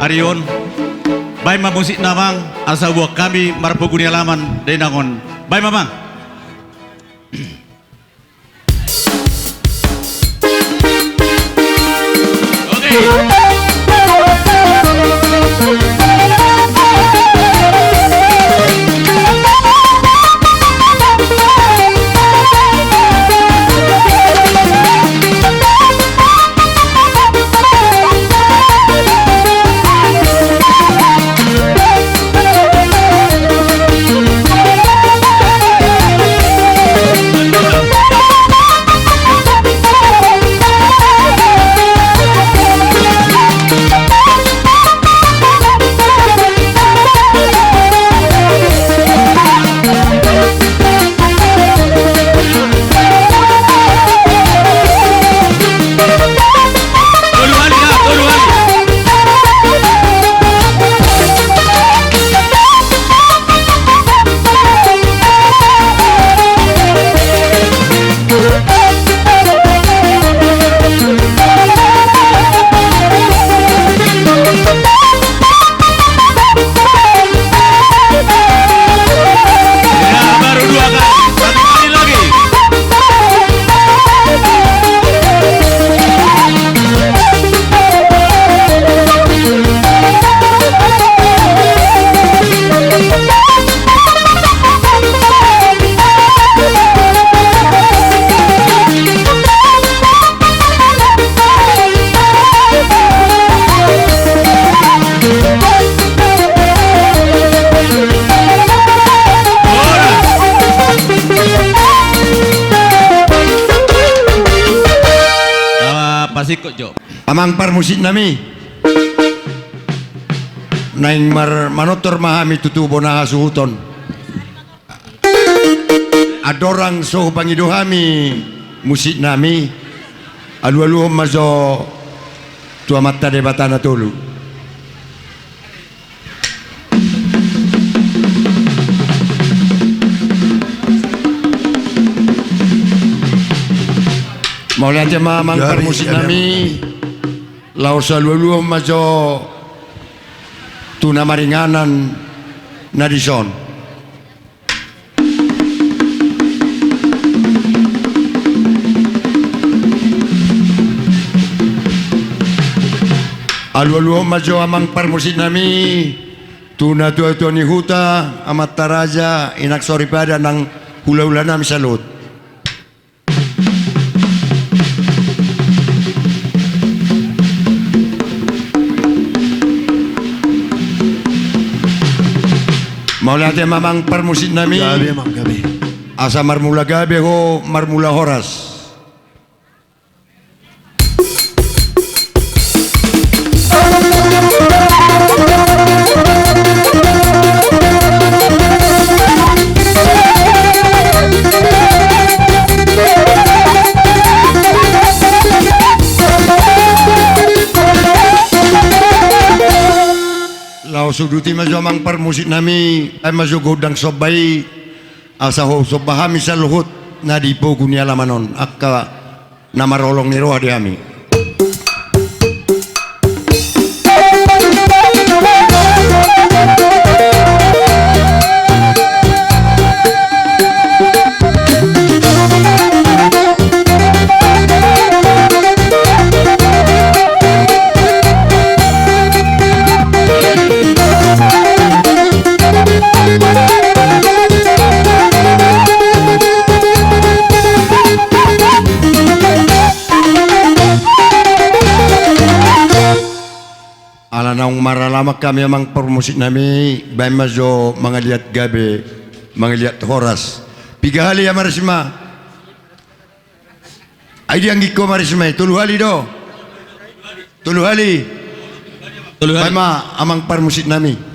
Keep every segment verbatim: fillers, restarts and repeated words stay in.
Ari on, baen ma musikna amang, asa boan hami marpogu ni alaman dainang on. Baen ma amang. Ya, baru dua kali. Satu kali lagi. Amang parmusik nami, naeng mar-, manortor ma hami tutu bona hasuhuton. Andorang so hupangido hami musik nami, alualuhon ma jo tu Amanta Debata na tolu. Mauliate ma amang parmusik nami, laos alualuhon ma jo tu na maringanan na dison. Alualuhon ma jo amang parmusik nami tu natuatua ni huta, amanta raja, inang soripada nang hulahula nami saluhut. Mauliate ma amang parmusik nami. Gabe, amang, gabe. Asa marmula gabe ho, marmula horas. Laos uduti ma jo amang parmusik nami, baen ma jo gondang somba i, asa husomba hami saluhut na di pogu ni alaman on, angka na marholong ni roha di hami. Ala naung maralaman hami amang parmusik nami, baen ma jo mangaliat gabe, mangaliat horas. Piga hali ia maris ma? Ai dianggit ho maris ma i, tolu hali do. Tolu hali. Tolu hali. Baen ma amang parmusik nami.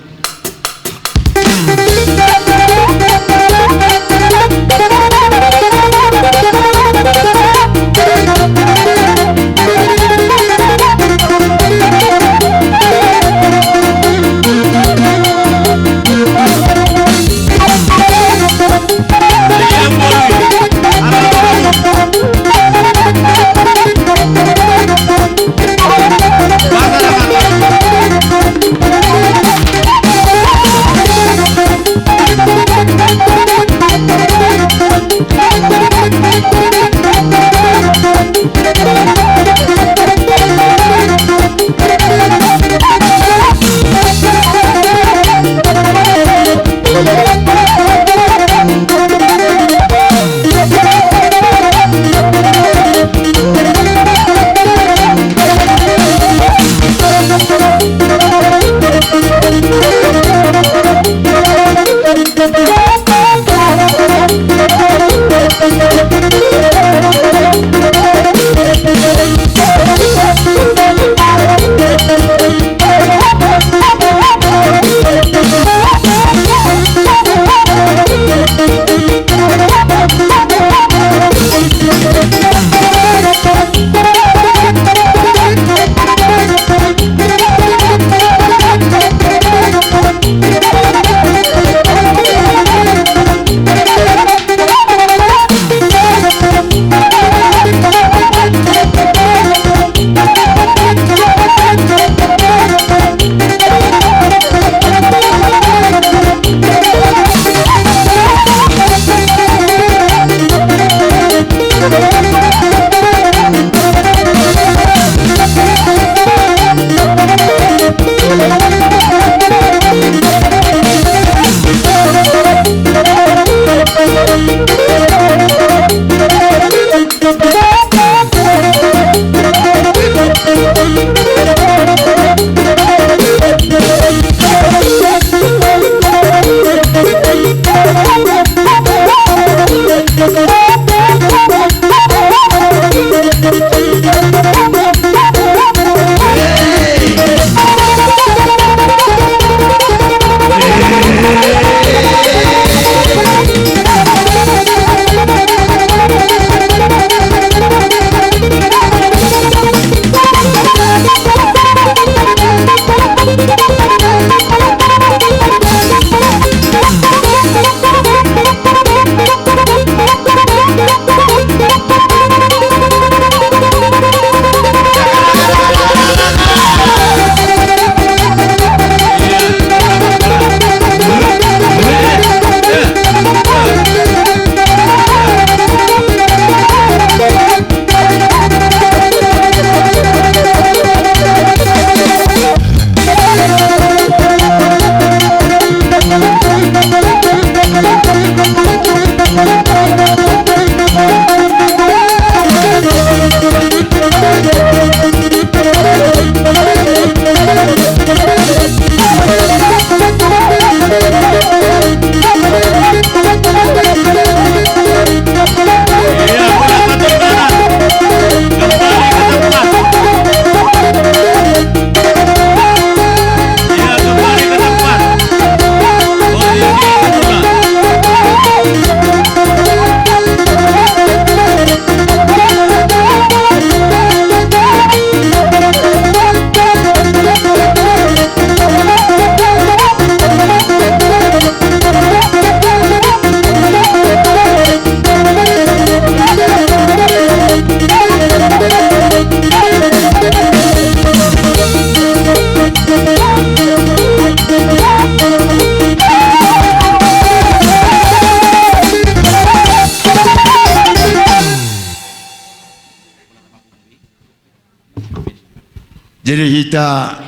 Jadi hita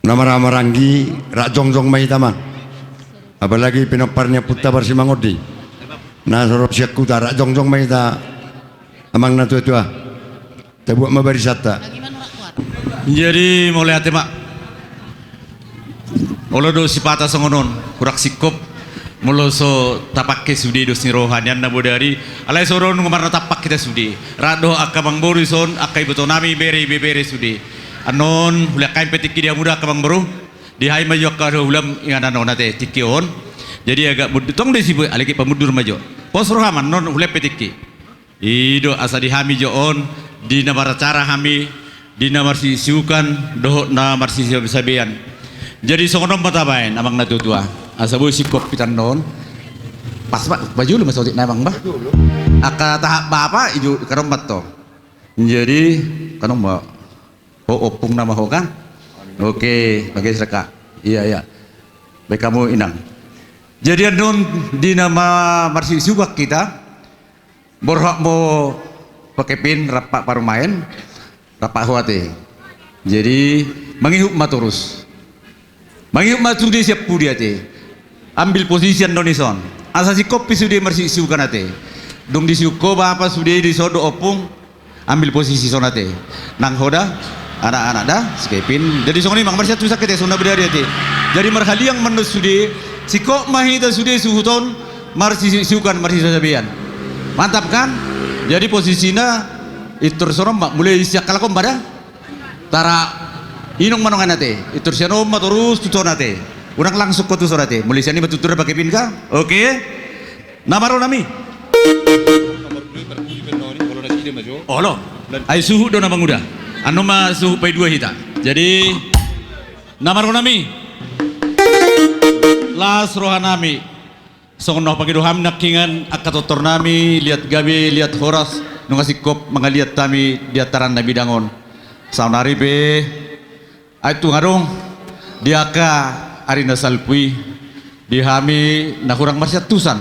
na marhahamaranggi, rap jongjong ma hita, Amang. Apalagi pinompar ni ompunta Parsimangonding na so ro sian huta, rap jongjong ma hita, Amang na tuatua. Tabuat ma barisanta. Jadi mauliate ma. Olo do sipata songon on, hurang singkop molo so tapangke sude dos ni roha nian na bodari. Alai so ro nunga marnatampak hita sude, rap dohot angka amangboru dison, angka ibotonami, bere ibebere sude. Annon hulehon hami pe tingki di hamu da angka amangboru. Di hami ma jo angka dohot hulam inganan on ate tingki on. Jadi agak mundur, tong do disi, alai pamundur ma jo. Pos roham, annon hulehon pe tingki. I do, asa di hami jo on, di na maracara hami, di na marsiuksiukan dohot na marsisabesabean. Jadi songon on ma tabaen, Amang na tuatua, asa boi singkop hita annon. Pas ma, bajulu ma saotik na, Amang, bah. Angka tahap bapa i jo, karombak to. Jadi karombak. Oh, ompung nama ho kan? Oke, bageser ka. Iya, iya. Baen hamu, Inang. Jadi annon di na ma-, marsiuksiukan hita, borhat mo Pak Kepin rap Pak Parumaen, rap ho ate. Jadi mangihut ma torus. Mangihut ma sude sian pudi ate. Ambil posisi annon dison. Asa singkop pe sude marsiuksiukan ate. Dung disiuk ho bapa sude dison dohot ompung, ambil posisi dison ate. Nang ho da, anak-anak da, si Kepin. Jadi songon i, Amang, marsiantusan hita ate, songon na bodari ate. Jadi marhaliang ma annon sude, singkop ma hita sude suhut on, marsiuksiukan, marsisabean. Mantap kan? Jadi posisina pintor sian on ma, mulai sian halak on ma da. Tara inong ma nuaeng ate, pintor sian on ma torus tu son ate. Unang langsung ho tu son ate, mulai sian i ma tutur Pak Kepin ka. Oke. Na marronami. Olo. Ai suhut do na manguda. Annon ma suhut paidua hita. Jadi na marronami. Las rohanami. Songon na hupangido hami nangkiningan, angka tortornami, liat gabe, liat horas, nunga singkop mangaliat hami di antaran na bidang on. Saonari pe, ai tung adong di angka ari na salpu i, di hami na hurang marsiantusan.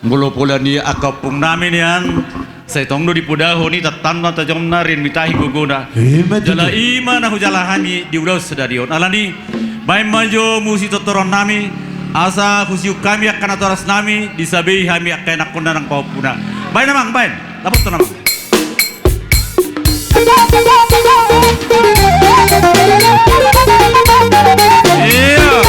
Molo pola ni angka ompungnami nian, sai tong do dipodahon i tantanna tajomna, rian ni tahi gogona. Ima tutu. Jala ima na hujalo hami di ulaon sadari on. Alani, baen ma jo musik tortoronnami, asa husiuk hami angka natorasnami, disabei hami angka ianakkonna nang pahompuna. Baen, Amang, baen. Dapothon, Amang. Iya.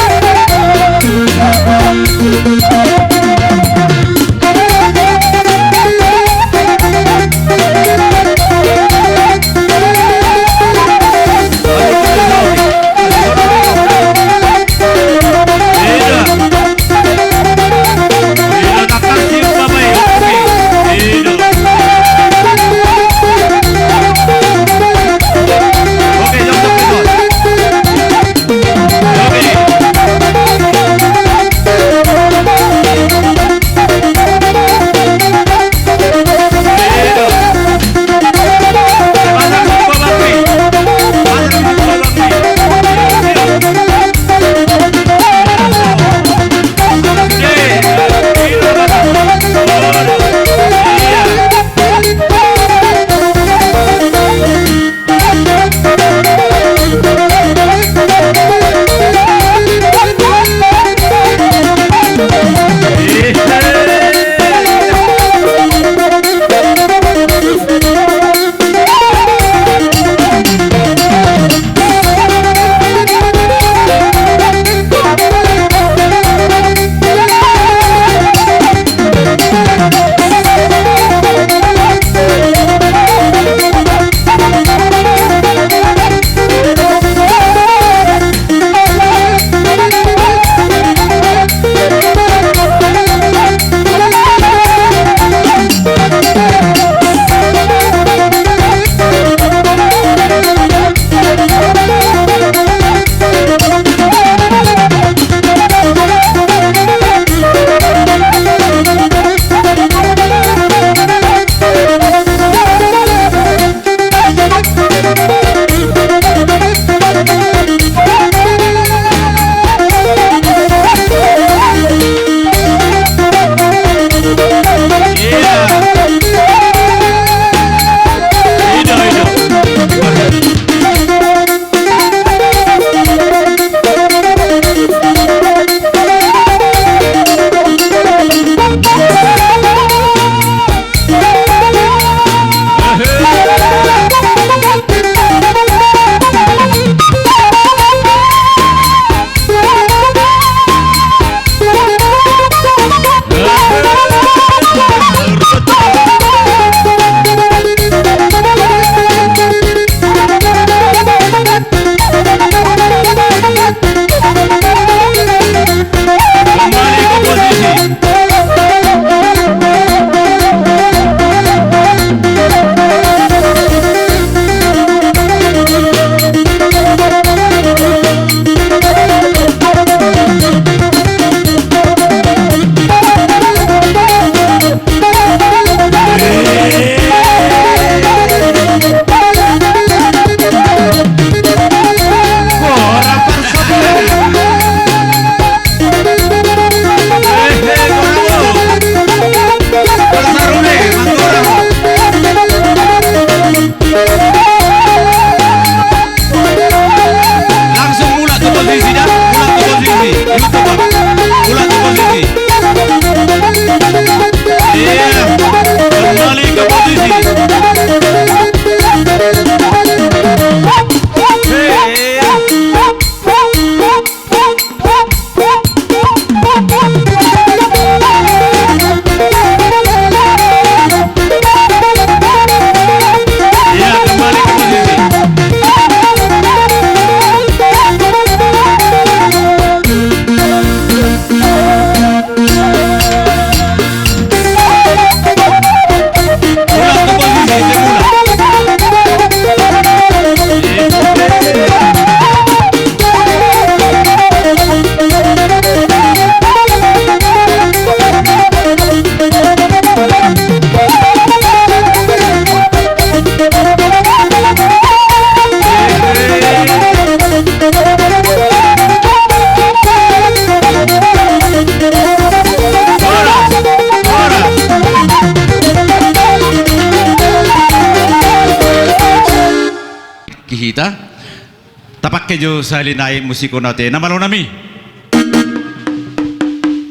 Jo sahali nai musik on ate na malo nami.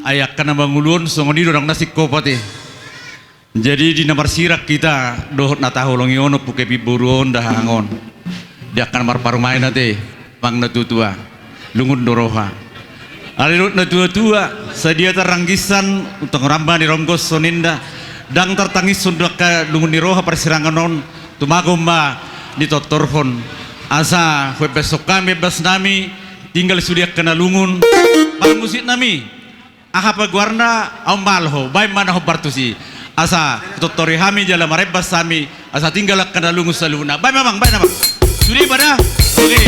Ai angka na mangolu on songon i do ndang na singkop ate. Jadi di na marsirang hita dohot na taholongi on, Ompu Kevin boru on, da hahang on. Di angka na marparumaen ate, amang na tuatua, lungun do roha. Alai dohot na tuatua, sadia tarranggisan, untung ramba ni romgos soninda, ndang tartangishon do angka lungun ni roha parsirangan on, tumagon ma nitortorhon. Asa huembashon hami embas nami, tinggal sude angka na lungun, parmusik nami. Aha pe goarna, aum malho, baen ma na hombar tusi. Asa hutortori hami jala marembas hami, asa tinggal angka na lungun saluhutna. Baen ma amang, baen amang. Sude pada. Oke.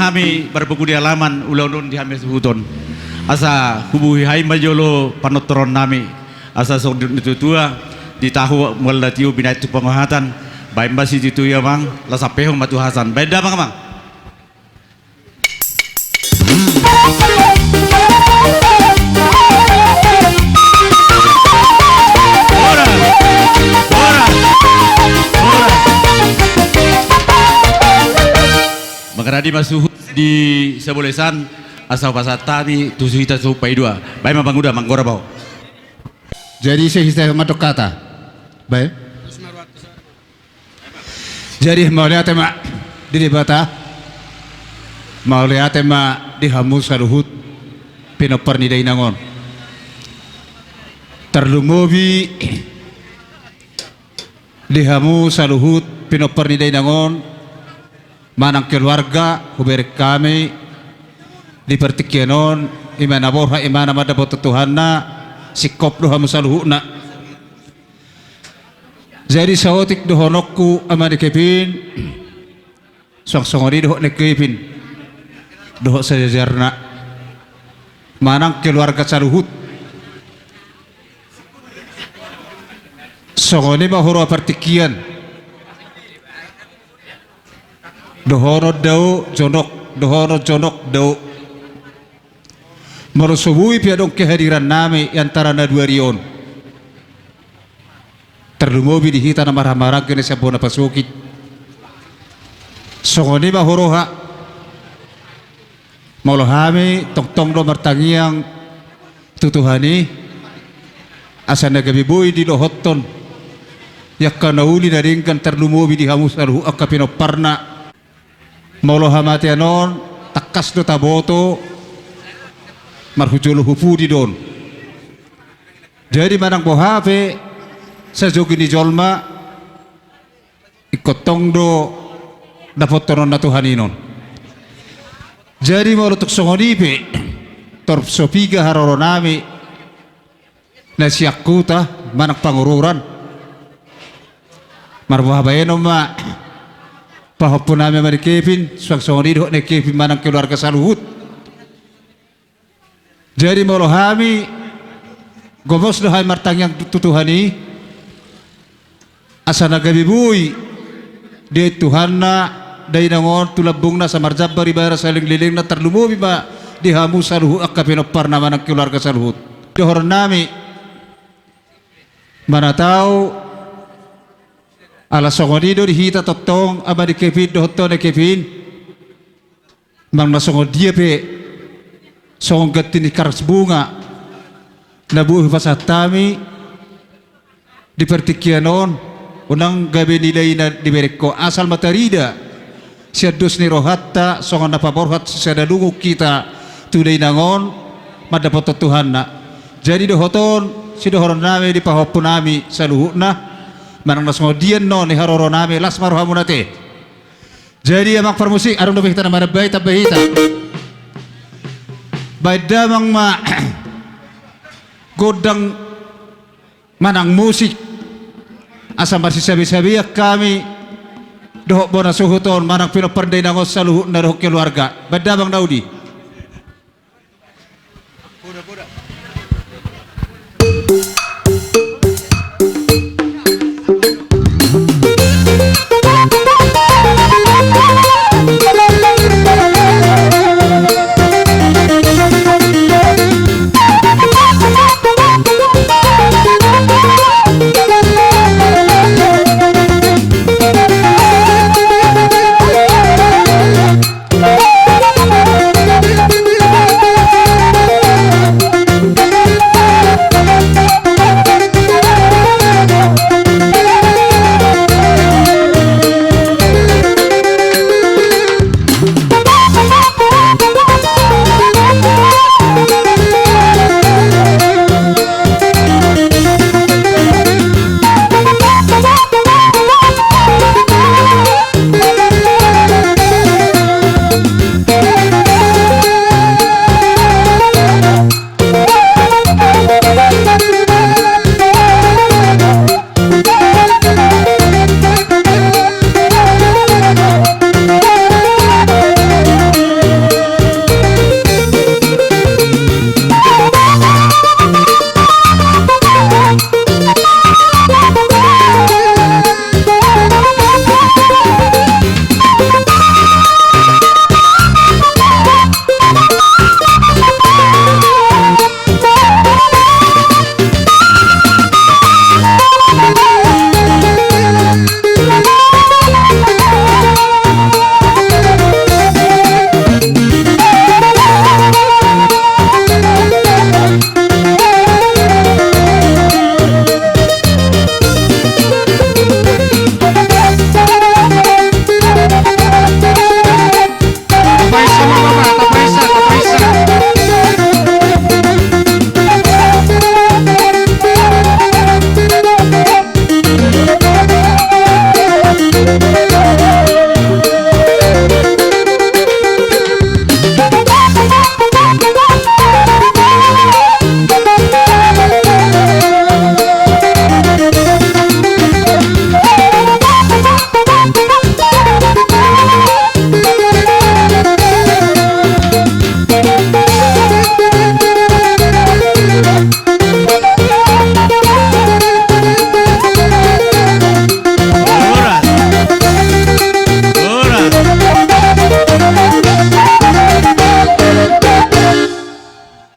Hami marboku di alaman ulaon on di hami suhuton. Asa hubuhi hami ma jolo panortoron nami. Asa songon na tuatua, di tahu mual na tio binahen tu pangohatan. Baen ma situtu i amang, laos ampehon ma tu hasan. Baen damang amang. Mangaradi ma suhut di sabolesan, asa hupasahat hami tu suhut hita suhut paidua. Baen ma panguda manggora bao. Jadi ise hita mandok hata. Baen. Jadi mauliate ma di Debata, mauliate ma di hamu saluhut pinompar ni dainang on. Tarlumobi di hamu saluhut pinompar ni dainang on, manang keluarga hubereng hami di partingkian on, i ma na borhat, i ma na mandapothon Tuhanna, singkop do hamu saluhutna. Jadi saotik dohononku, ama ni Kevin, suang songon i dohot ni Kevin dohot sajajarna manang keluarga saluhut. Songon i ma huroha partingkian. Dohonon dao jonok, dohonon jonok dao. Molo so boi pe adong kehadiran nami i antara na dua ari on, tarlumobi di hita na marhahamaranggi na sian bona pasogit, songon i ma huroha. Molo hami tongtong do martangiang tu Tuhan i, asa na gabe boi didohothon i angka na uli na denggan, tarlumobi di hamu saluhut angka pinomparna. Molo hamatean on, tangkas do taboto, marhujolo hu pudi do on. Jadi manang boha pe sajogi ni jolma, ingkon tong do dapothononna Tuhan i non. Jadi molo tung songon i pe, torop so piga haroronami na sian huta manang pangururan, marboha baenon ma pahompunami ama ni Kevin, suang songon i dohot na Kevin manang keluarga saluhut. Jadi molo hami, gomos do hami martangiang tu Tuhan i, asa na gabe boi diain Tuhanna dainang on tu lambungna, asa marjambar ibana salelenglelengna, tarlumobi ma di hamu saluhut angka pinomparna manang keluarga saluhut. Dohononnami, mana tau, ala songon i do di hita tongtong ama ni Kevin dohot tu na Kevin. Manang na songon dia pe, songon ganti ni karas bunga na boi hupasahat hami di partingkian on, unang gabe nilai na diberengko, asal ma tarida sian dos ni rohanta, songon na paborhat sisada lungun hita tu dainang on mandapothon Tuhanna. Jadi dohot on sidohononnami di pahompunami saluhutna, manang na songon dia annon ni haroronami, las ma rohamuna ate. Jadi amang parmusik, adong dope hita na manambai, tambai hita. Baen damang ma gondang manang musik, asa marsisabesabean hami dohot bona suhut on manang pinompar ni dainang on saluhutna dohot keluarga. Baen damang na uli.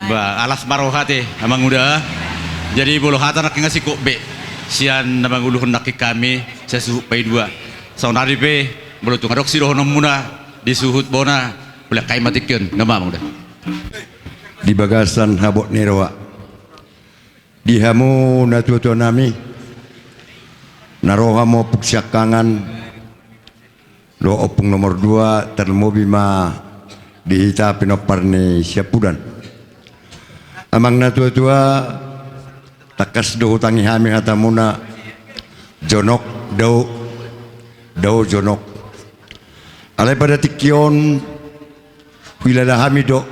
Ba, alas ma roha ate, amang uda. Jadi molo hata nangkin nga singkop be sian na manguluhon nangkin hami sasuhut paidua. Saonari pe molo tung adong sidohononmuna di suhut bona, molo angka i ma tingki on, nga ma, amang uda. Di bagasan habot ni roha, di hamu natuatuanami, na ro hamu ompung siangkangan dohot ompung nomor dua, tarlumobi ma di hita pinompar ni siampudan. Amang na tuatua, tangkas do hutangi hami hatamuna, jonok, dao, dao jonok. Alai pada tingki on, huilala hami do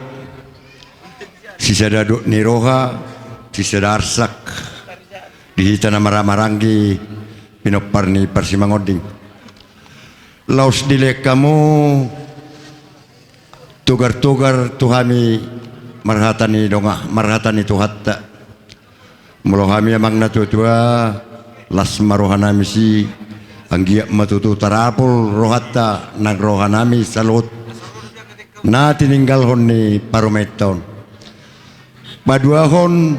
sisada dok ni roha, sisada arsak di hita na marhamaranggi, pinompar ni parsimangonding. Laos dilehon hamu togar-togar tu hami marhata ni dongan, marhata ni Tuhanta. Molo hami amang na tuatua, las ma rohanami si, anggiat ma tutu tarapul rohanta nang rohanami saluhut na tininggalhon ni parumaenta on. Paduahon,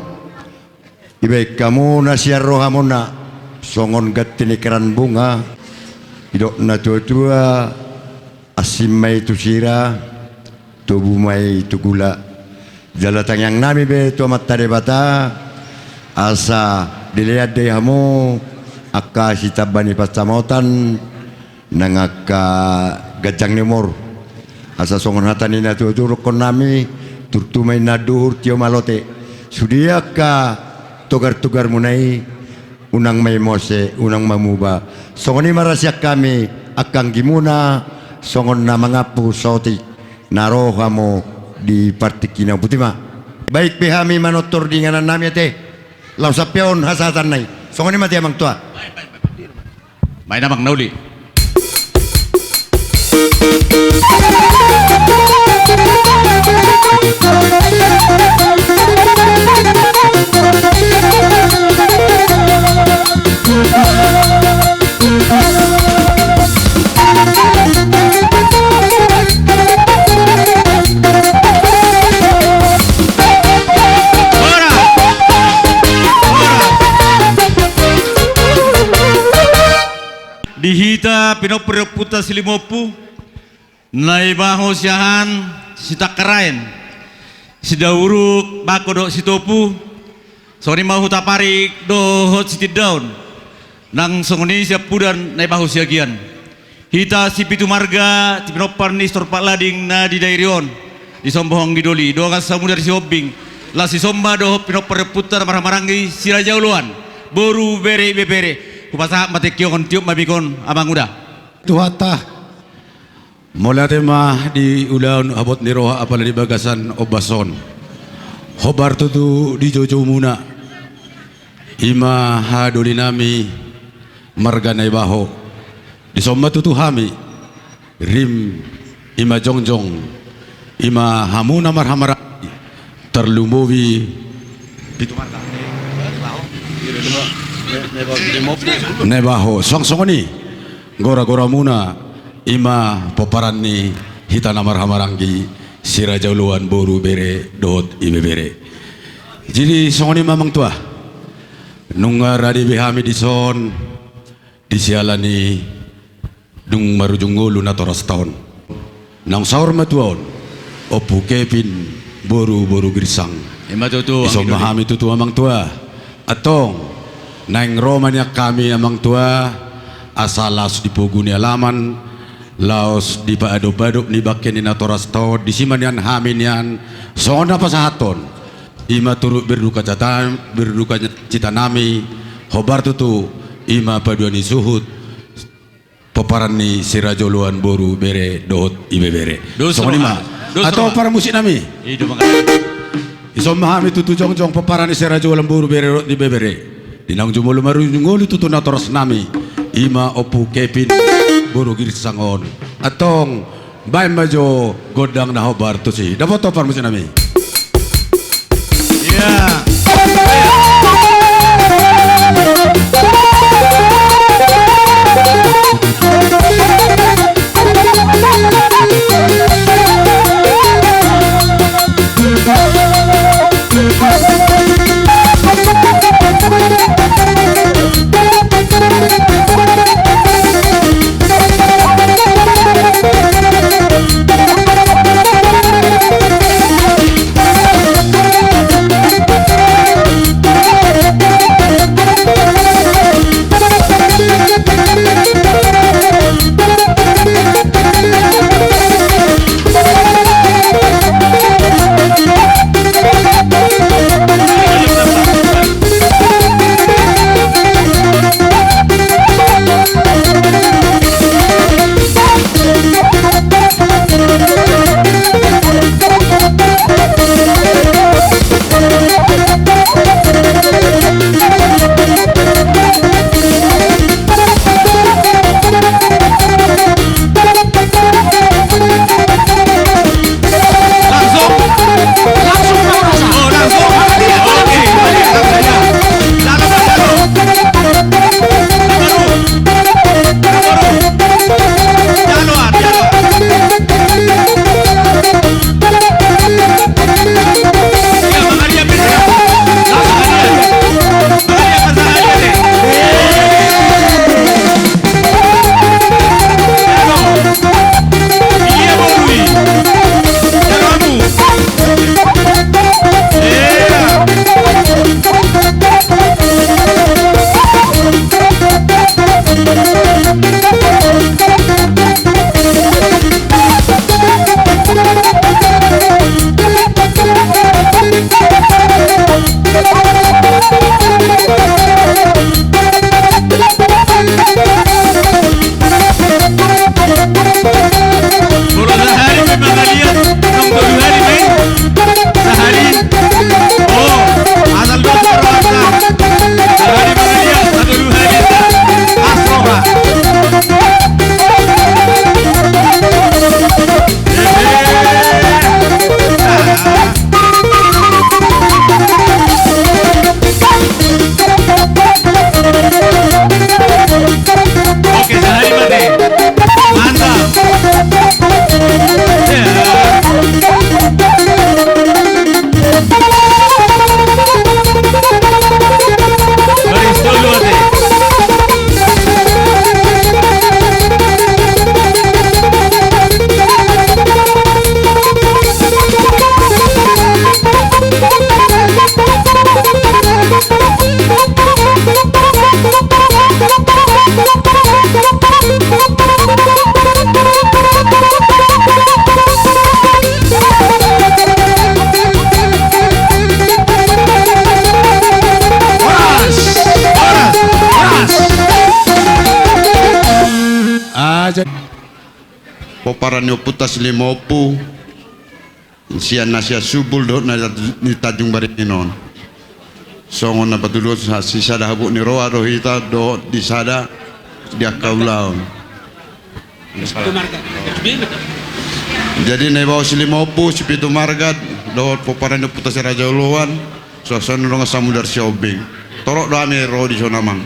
dibahen hamu na sian rohamuna songon ganti ni keran bunga, didok na tuatua, asi ma i tu sira, tobu ma i tu gula. Jala tangiangnami be tu Amanta Debata, asa dilehon do i hamu angka sitamba ni pansamotan, nang angka ganjang ni umur. Asa songon hata ni na tuatua dohonon nami, turtu ma inna anduhur, tio ma lote. Sude angka togar-togarmuna i, unang ma i mose, unang ma muba. Songon i ma ra sian hami angka anggimuna, songon na mangampu saotik na ro hamu di partingkian on. Boti ma. Baen be hami manortor di inganannami ate. Laos sampe on hasahatanna i. Songon i ma ate amang tua. Baen amang na uli. Di hita pinompar ni ompunta Silimompu, Naibaho Siahaan, Sitangkaraen, Sidauruk, Bako dohot Sitopu, songon i ma Hutaparik dohot Sitindaon, nang songon i Siampudan, Naibaho Siagian. Hita sipitu marga, pinompar ni Sitorpak Lading na di Dairi on, disomba hon di doli, dongan samudar Sihombing, laos disomba dohot pinompar ni ompunta na marhamaranggi, Siraja Oloan, boru, bere, ibebere. Hupasahat ma tingki on, tiop ma mik on amang uda. Tuhanta. Mauliate ma di ulaon habot ni roha apala di bagasan ombas on. Hombar tutu di joujou muna. I ma haha doli nami marga Naibaho. Dison ma tutu hami. Rim, i ma jongjong. I ma hamu na marhamaranggi. Tarlumobi pitu marga. Naibaho. Suang songon i. Gora-gora muna, i ma pomparan ni hita na marhamaranggi, Siraja Oloan boru, bere dohot ibebere. Jadi songon i ma amang tua. Nunga rade be hami dison, di siala ni dung marujung ngolu natorasta on. Naung saur matua on, Ompu Kevin boru, boru Girsang. I ma tutu, dison ma hami tutu amang tua. Antong, naeng ro ma nian hami amang tua, asa laos di pogu ni alaman, laos di paadop-adop ni bangke ni natorasta on, disi ma nian hami nian, songon na pasahathon. I ma turut berduka cita, berduka cita nami, hombar tutu, i ma paduahon ni suhut, pomparan ni Siraja Oloan boru, bere dohot ibebere. Songon i ma. Antong parmusik nami. Dison ma hami tutu jongjong pomparan ni Siraja Oloan boru, bere dohot ibebere. Di naung jumolo marujung ngolu tutu natoras nami. I ma Ompu Kevin boru Girsang on. Antong baen ma jo gondang na hombar tusi. Dapothon parmusik nami. pomparan ni ompunta Silimaompu, sian na sian Sumbul dohot na di Tanjung Baringin on. Songon na patuluhon, sisada habot ni roha do hita dohot di sada di angka ulaon. Jadi na dibahen Silimaompu, Sipitu Marga dohot pomparan ni ompunta Si Raja Oloan, suang songon i dongan samudar Sihombing. Torop do hami ro dison, amang.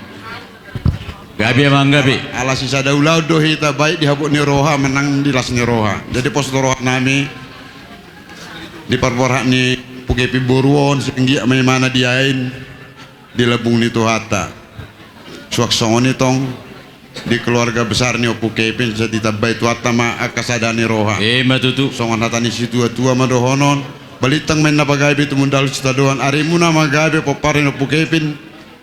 Gabe, amang, gabe. Ala sisada ulaon do hita, baik di habot ni roha manang di las ni roha. Jadi pos do rohanami di parborhat ni Ompu Kepin boru on, sai anggiat ma imana diain di lambung ni Tuhanta. Suang songon i tong di keluarga besar ni Ompu Kepin, sai ditambai Tuhanta ma angka sada ni roha. Ima tutu. Songon hata ni situatua ma dohonon: Balintang ma inna pagabe, tumundalhon sitadoan. Arimuna ma gabe pomparan ni Ompu Kepin,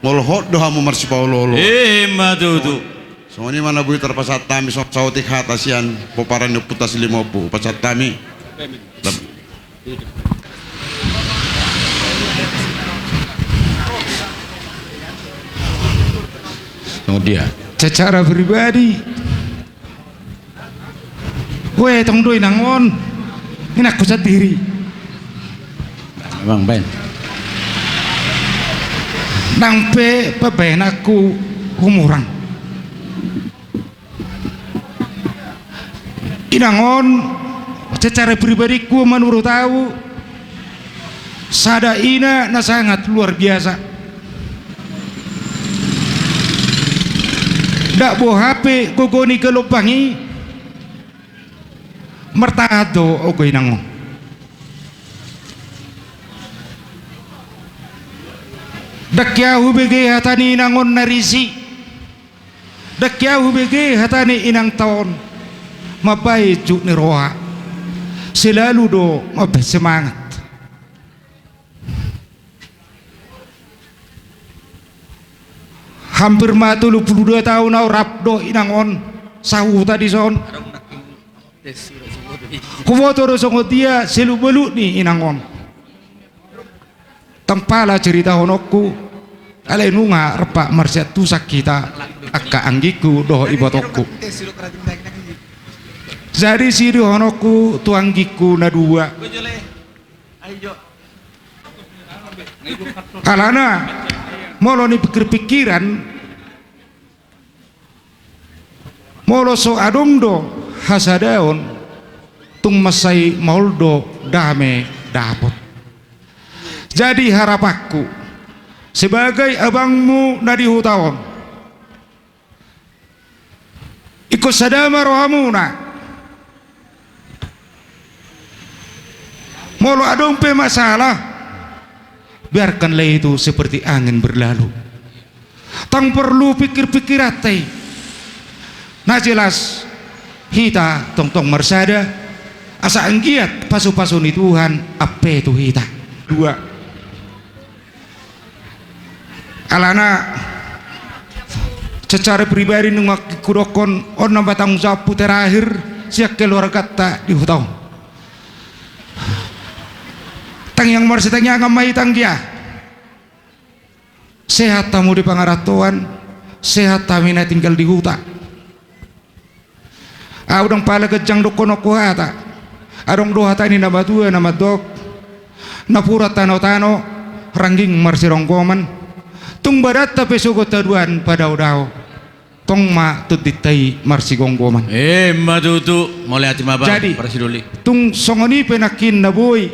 molo hot do hamu marsipaoloolo. Ima tutu. Songon i ma na boi tarpasahat hami, songon saotik hata sian pomparan ni ompunta Silimaompu pasahat hami. Songon dia? Secara pribadi, ue, tong do inang on inangku sandiri. Bang, Ben. Nang pe pambahenanku humurang. Inang on, secara pribadingku, menurut au, sada ina na sangat luar biasa. Ndak boha pe gogo ni gelombang i, martahan do ogo inang on. Ndang hea hubege hata ni inang on na risi. Ndang hea hubege hata ni inangta on mambahen jut ni roha. Selalu do mambahen semangat. Hampir ma tolu pulu dua taon au rap dohot inang on sahuta dison. Huboto do songon dia seluk beluk ni inang on. Ndang pola ceritahononku, alai nunga rap marsiantusan hita, angka anggingku dohot ibotongku. Jadi sidohononku tu anggingku na dua. Alana, molo ni pikir-pikiran, molo so adong do hasadaon, tung mansai maol do dame dapot. Jadi harapanku, sebagai abangmu na di huta on, ingkon sada ma rohamuna. Molo adong pe masalah, biarkanlah itu seperti angin berlalu. Ndang porlu pikir-pikiranta i. Na jelas, hita tongtong marsada, asa anggiat pasu-pasu ni Tuhan ampe tu hita. Dua. Alana, secara pribadi nunga hudokkon, on nama tanggung jawabku terakhir sian keluarganta di huta on. Tangiang marsitangiangan ma hita, anggia. Sehat hamu di pangarantoan, sehat hami na tinggal di huta. Au ndang pola ganjang dohononku hata. Adong do hata ni na matua na mandok: Napuran tano-tano, rangging marsironggoman. Tung badanta pe sogot haduan padao-dao, tong ma tondinta i marsigomgoman. Ima tutu, mauliate ma, Bang. Jadi, tung songon i pe nangkin na boi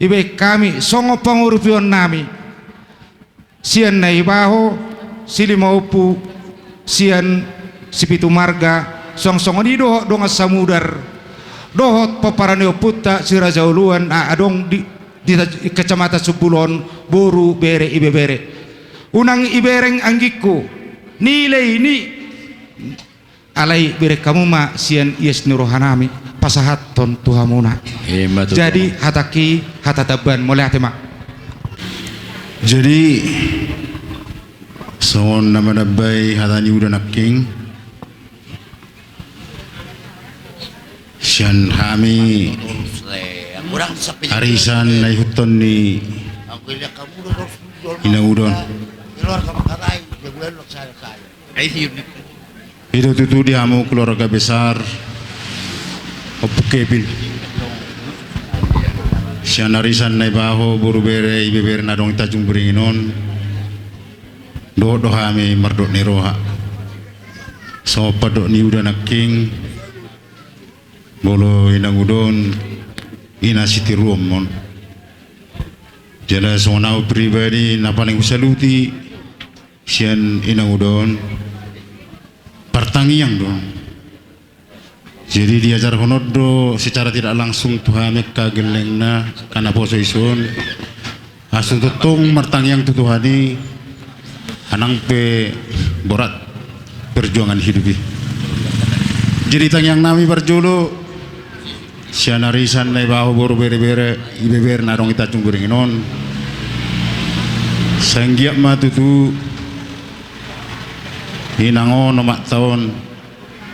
dibahen hami songon pangurupionnami sian Naibaho, Silimaompu, sian Sipitu Marga, suang songon i dohot dongan samudar dohot pomparan ni ompunta Si Raja Oloan na adong di, di, di Kecamatan Sumbul on, boru, bere, ibebere. Unang ibereng anggingku nilai ni Alai bereng hamu ma sian ias ni rohanami pasahathon tu hamuna. Ima tutu. Jadi hatangki hata tambahan, mauliate ma. Jadi songon na manambai hata ni uda nangkin, sian hami arisan na ihuthon ni ina uda on. I do tutu di hamu keluarga besar Ompung Kevin, sian arisan Naibaho, boru, bere, ibebere na adong di Tanjung Beringin on, dohot do hami mardot ni roha. Songon pandok ni uda nangkin, molo inang uda on, ina sitiruon ma on. Jala songon au pribadi, na paling husaluti sian inang uda on, partangiang do. Jadi diajarhon on do secara tidak langsung tu hami angka gellengna, angka naposo i son, asa tongtong martangiang tu Tuhan i, manang pe borat perjuangan hidup i. Jadi tangiang nami parjolo, sian arisan Naibaho, boru, bere, bere, ibebere na adong di Tanjung Beringin on, sai anggiat ma tutu inang on, omakta on,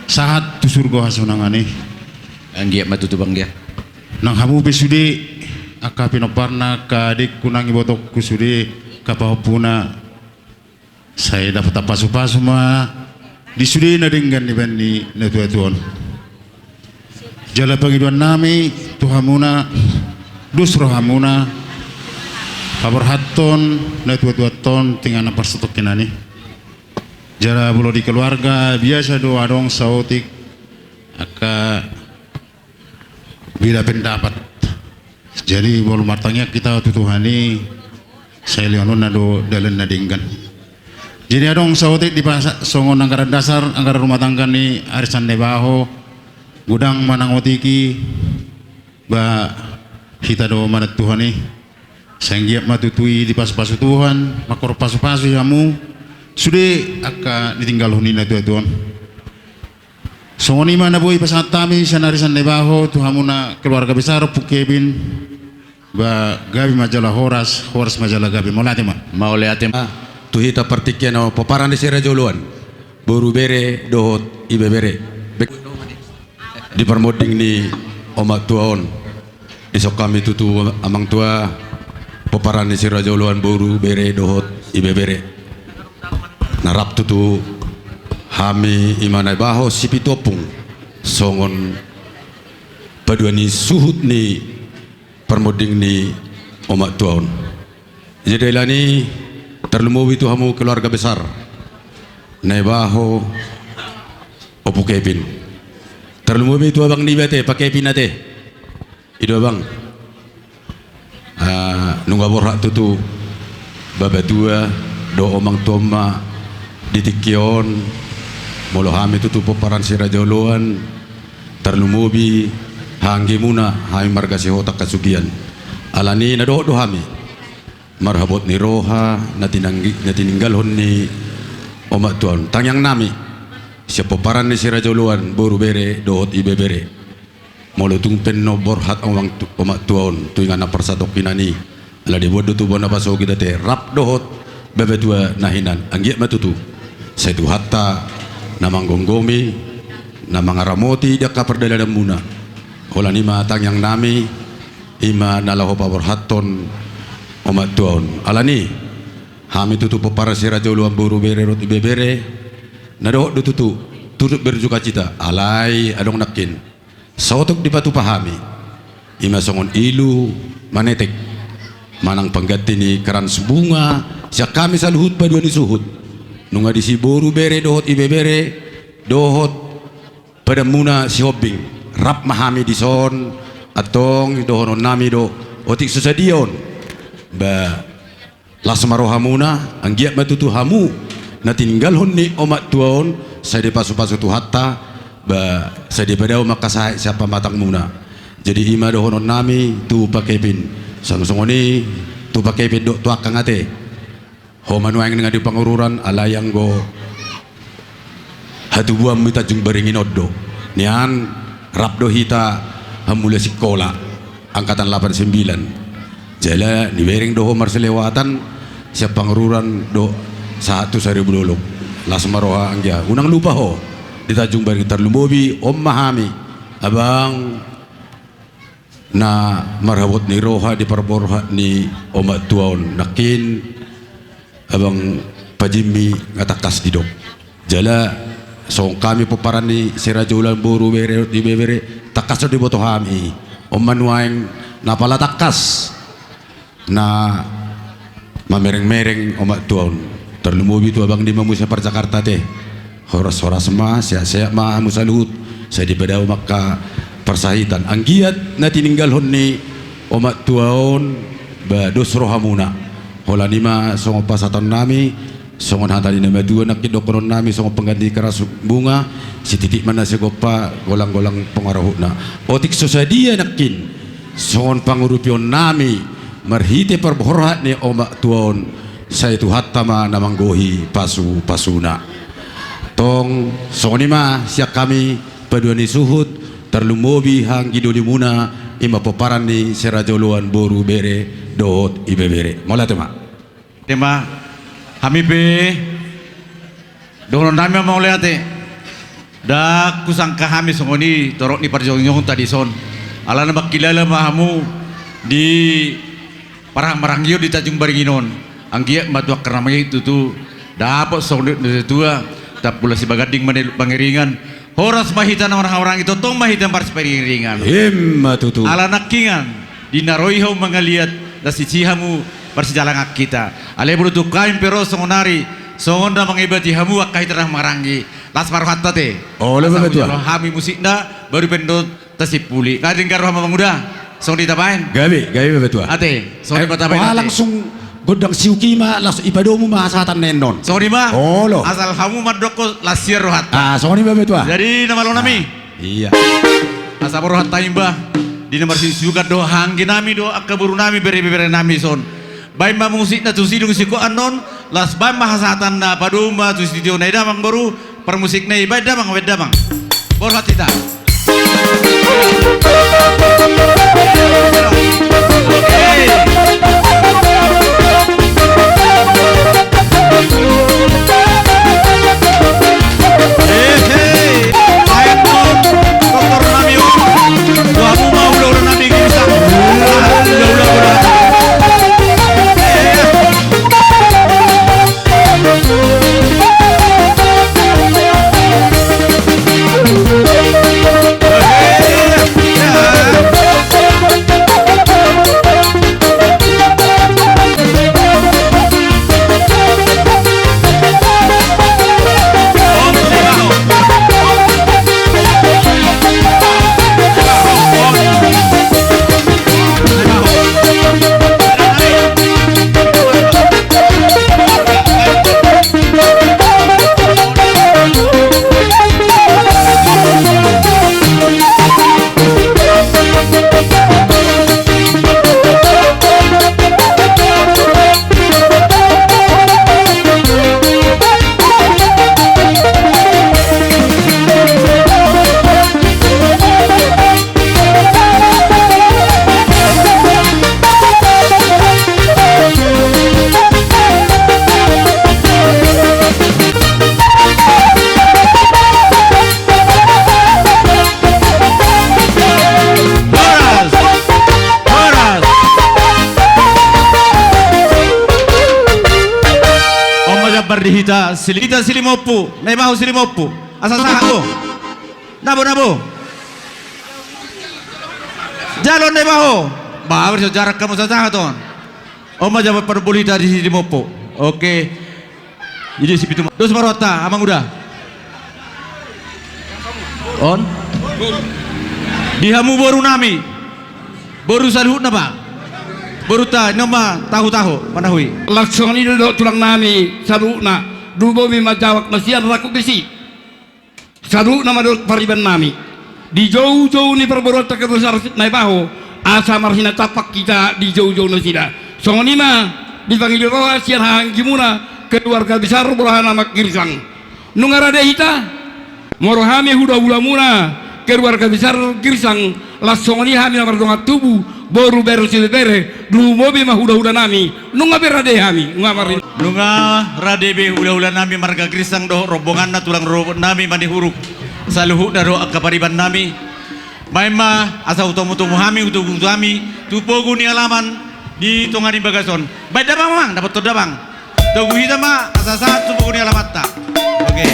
sahat tu surgo hasonangan i. Anggiat ma tutu, bangga. Nang hamu pe sude, angka pinomparna, angka adikku nang ibotongku sude, angka pahompuna, sai dapot pasupasu ma di sude na denggan dibahen ni natuatua on. Jala pangidoan nami tu hamuna, dos rohamuna, paborhathon natuatuanta on tu inganan parsatongkinan i. Jala molo di keluarga biasa do adong saotik angka beda pendapat. Jadi molo martangiang hita tu Tuhan i, sai lehononna do dalan na denggan. Jadi adong saotik dipasahat songon anggaran dasar, anggaran rumah tangga ni arisan Naibaho, godang manang otik i, ba hita do manantuhon i. Sai anggiat ma tutu i dipasupasu Tuhan, mangkorhon pasupasu i hamu sude angka ditinggalhon ni natuatua on. Songon i ma na boi pasahat hami sian arisan Naibaho tu hamuna keluarga besar Ompung Kevin, ba gabe ma jala horas, horas ma jala gabe. Mauliate ma. Mauliate ma. Tu hita partingkian on, pomparan ni si Raja Oloan, boru, bere dohot ibebere. Bek- di parmonding ni omak tua on. Dison hami tutu, amang tua, pomparan ni si Raja Oloan, boru, bere dohot ibebere. Na rap tutu hami, i ma Naibaho, sipitu ompung, songon paduan ni suhut ni parmonding ni omak tua on. Jadi alani, tarlumobi tu hamu keluarga besar Naibaho, Ompung Kevin. Tarlumobi tu abang niba ate, Pa Kevin ate. I do abang. Ah, nunga borhat tutu bapatua dohot amangtua ma di tingki on, molo hami tutu pomparan si Raja Oloan, tarlumobi haha anggi muna, hami marga Sihotang Kasugian. Alani na dohot do hami marhabot ni roha na tinanggi-, na tininggalhon ni omak tua on. Tangiang nami sian pomparan ni si Raja Oloan, boru, bere dohot ibebere. Molo tung pe na borhat amang tu-, omak tua on tu inganan parsatongkinan i, ala diboan do tubu na pasogit ate, rap dohot bapatua na hinan, anggiat ma tutu sai Tuhanta na manggomgomi, na mangaramoti di angka pardalanan muna. Holan i ma tangiang nami, i ma na laho paborhathon omak tua on. Alani, hami tutu pomparan si Raja Oloan, boru, bere dohot ibebere, na dohot do tutu turut berdukacita, alai adong nangkin saotik dipatupa hami, i ma songon ilu manetek manang pangganti ni krans bunga sian hami saluhut paduan ni suhut. Nunga disi boru, bere dohot ibebere dohot padanmuna Sihombing, rap ma hami dison. Antong dohonon nami do, otik so sadia on, ba las ma rohamuna, anggiat ma tutu hamu na tininggalhon ni omak tua on sai dipasupasu Tuhanta, ba sai dipadao ma angka sahat sian pamatangmuna. Jadi i ma dohonon nami tu Pa Kevin. Songon i tu Pa Kevin dohot tu angkang ate. Ho ma nuaeng nunga di Pangururan, alai anggo hatubuanmu i Tanjung Beringin on do. Nian rap do hita hamu mulai sikola angkatan lapan sembilan. Jala nibereng do ho marsilewatan sian Pangururan dohot sahat tu Saribu Dolok. Las ma roha anggia. Unang lupa ho di Tanjung Beringin, tarlumobi on ma hami, abang na marhabot ni roha di parborhat ni omak tua on nangkin, abang Pa Jimmy, nga tangkas didok. Jala Songon hami pomparan ni si Raja Oloan boru bere dohot ibebere, tangkas do diboto hami. On ma nuaeng na pala tangkas na mamereng-mereng omak tua on. Tarlumobi tu abang nima muse par Jakarta te. Horas-horas ma, sehat-sehat ma hamu saluhut. Sai dipadao ma angka parsahitan. Anggiat na tininggalhon ni omak tua on, ba dos rohamuna. Holan i ma songon pasahatonnami, songon hata ni na matua nangkin dohononnami, songon pangganti karas bunga, sititik ma na sigompa, golang-golang pangarahutna. Otik so sadia nangkin songon pangurupionnami marhite parborhat ni omak tua on, sai Tuhanta ma na manggohi pasu-pasuna. Tong songon i ma sian hami paduahon ni suhut, tarlumobi haha anggi dolimuna, i ma pomparan ni si Raja Oloan boru bere dohot ibebere. Mauliate ma. Tema, hami pe dohononnami ma mauliate. Ndang husangka hami songon i torop ni parjongjongta dison. Alana mangkilala ma hamu di parhang-marhanggion di Tanjung Baringin on. Anggiat ma tu angka na mangihut tutu dapot songon na tua, tampulak sibaganding maneluk pangiringan. Horas ma hita na marhahamaranggi, tongtong ma hita marsipangiringan. Ima tutu. Ala nangkiningan, di na ro i hamu mangaliat, las sisi hamu marsijalangan hita. Alai molo tung hami pe ro songon ari, songon na mangebati hamu angka hita na marhahamaranggi, las ma rohanta te. Olo, asa Bapak Tua. Molo hami musikna, baru pe on tasimpuli. Nga denggan roham, Amang Uda? Songon i tabaen? Gabe, gabe, Bapak Tua. Ate, songon i tabaen, ate. Langsung gondang siuki ma, langsung ipadomu ma hasahatan na enon. Songon i ma? Olo. Asal hamu mandokkon las sian rohanta. Ah, songon i ma, Bapak Tua. Jadi, na malo nami. Ah, iya. Asa boru hata imba, di na marsiusiukan do anggi nami do, angka boru nami, bere-bere nami son. Baen ma musikna tu sidung sikoan on, las baen ma hasahatan na padomu ma tu studio na i damang boru, parmusikna i, baen damang, baen damang. Borhat hita. Horas! Horas! On ma jambar di hita, sili-, hita silimompu, Naibaho silimompu. Asa sahat, bo. Nabo, nabo. Jalo Naibaho. Bah, berso jarak hamu sasahat on. On ma jambar parboru hita di silimompu. Oke. Jadi sipitu ma-, dos ma rohanta, Amang Uda. On. Di hamu boru nami. Boru saluhutna, Pak. Borunta, i ma tahu-tahu, manahui. Laos songon i do dohot tulang nami saluhutna, lumobi ma jawab na sian rangkup besi. Saluhutna ma dohot pariban nami. Di joujou ni parboruonta Karbesar Naibaho, asa marhinatampak hita di joujou nasida. Songon i ma, di pangido roha sian haha anggimuna, keluarga besar Bolon Anak Girsang. Nunga rade hita, molo hami hula-hulamuna, keluarga besar Girsang, laos songon i hami na mardongan tubu, boru, bere, dohot ibebere, lumobi ma hula-hula nami, nunga be rade hami, nunga marri-. Nunga rade be hula-hula nami marga Girsang dohot rombonganna, tulang rorobot nami Manihuruk, saluhutna dohot angka pariban nami. Baen ma asa hutomu-tomu hami, hutobu-tomu hami, tu pogu ni alaman di tonga ni bagas on. Baen damang, Amang, dapothon damang. Togu hita ma, asa sahat tu pogu ni alamanta. Oke.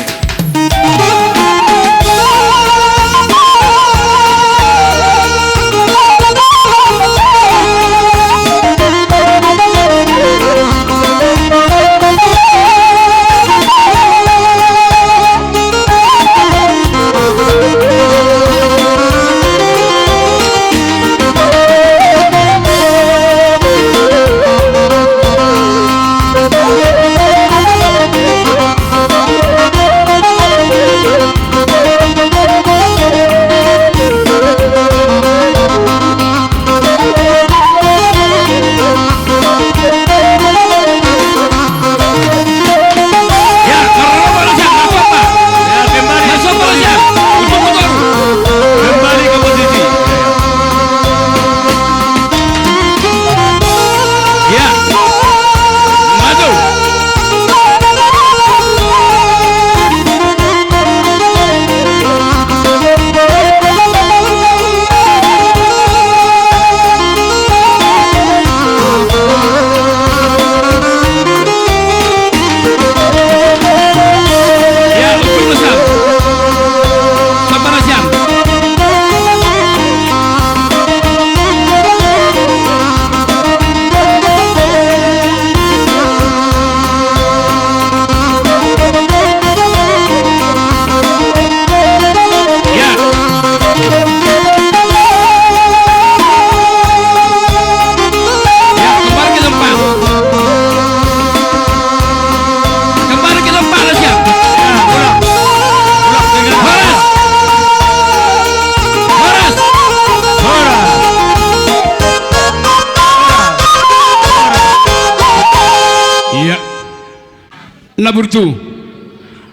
Na burju.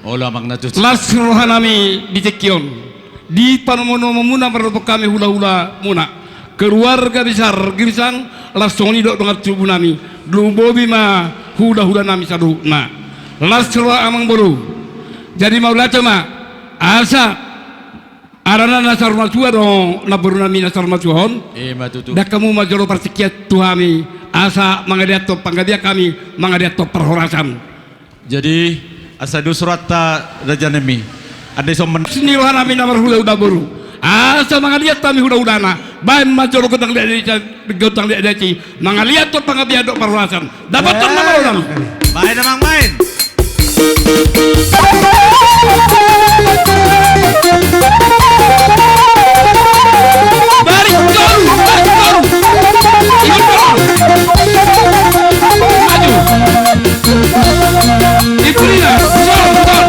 Olo, amang na tutu. Las rohanami di tingki on. Di panomunomu na mardapot hami hulahulamuna. Keluarga besar Girsang, las songon i dohot dongan tubunami. Lumobi ma hulahulanami saluhutna. Las roha amang boru. Jadi mauliate ma. Asa harana na saur matua do namborunami na saur matua on. Ima tutu. Ndang hamu ma jolo partingkian tu hami, asa mangaliathon panggabean hami, mangaliathon parhorasan. Jadi, asa dos rohanta rajanami. Andai so men- Las ni rohanami na marhulahula boru. Asa mangaliat hami hulahulana. Baen ma jolo gondang liat, gondang liat i. Mangaliathon panggabean dohot parhorasan. Dapothon ma, eh, mauliate. Baen, amang, baen. Baris toru, baris toru. Maju. Ibrina, sol, sol.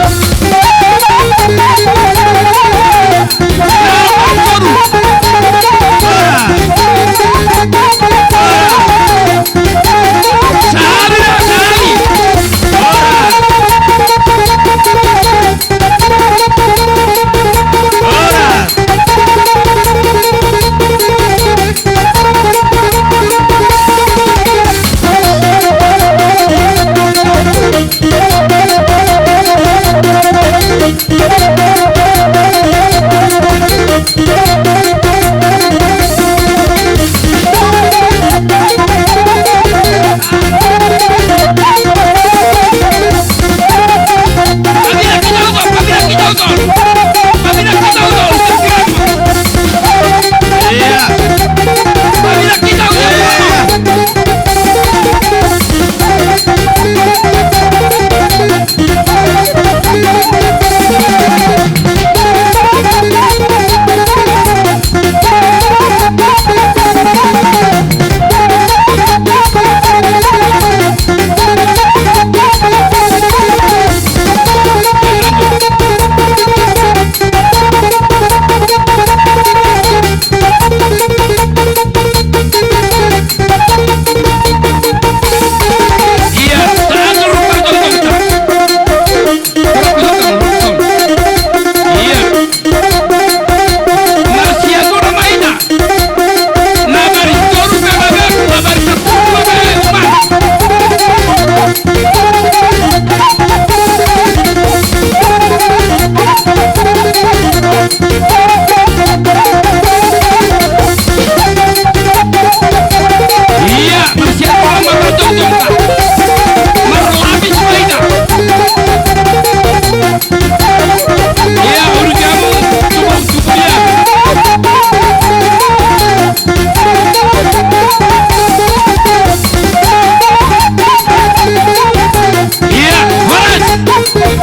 Ia, horas.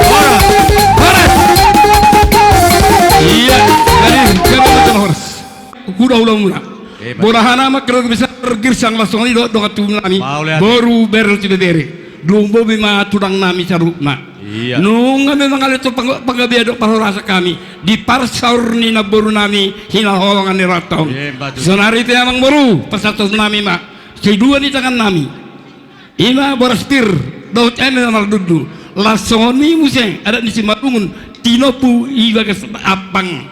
Horas. Horas. Ia, jadi, jadi macam horas. Hulahulamuna. Eh, baik. Borahana ma keluarga besar Girsang, las songon i dohot dongan tubunami. Mauliate. Boru, bere, ibebere. Lumobi ma tulangnami saluhutna. Ia. Nunga memang ale tu pang-, panggabean dohot parhorasan hami di parsaor ni namborunami hinaholongan ni rohanta on. Ia, betul. Sonari pe amang boru, pasahatonnami ma. Sai dua ni tangannami. Ima boras pir, dohot eme na mardundu. Las songon i muse, adat ni Simalungun, tinompu i bagas ampang.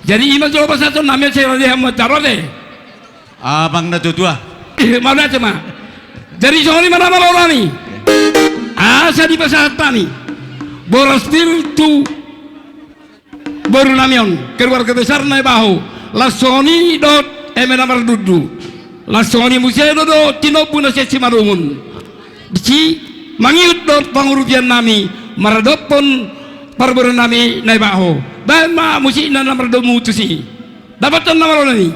Jadi ima jolo pasahatonnami, sai ro di hamu manjalo te. Amang na tuatua. Eh, mauliate ma. Jadi songon i ma na molo nami. Asa dipasahat nami. Boras pir tu borunami on, keluarga besar Naibaho, las songon i dohot eme na mardundu, las songon i muse do dohot tinompu na sian Simalungun. Disi mangihut dohot pangurupionnami maradophon parborunami Naibaho. Baen ma musikna na mardomu tusi. Dapothon na molo nami.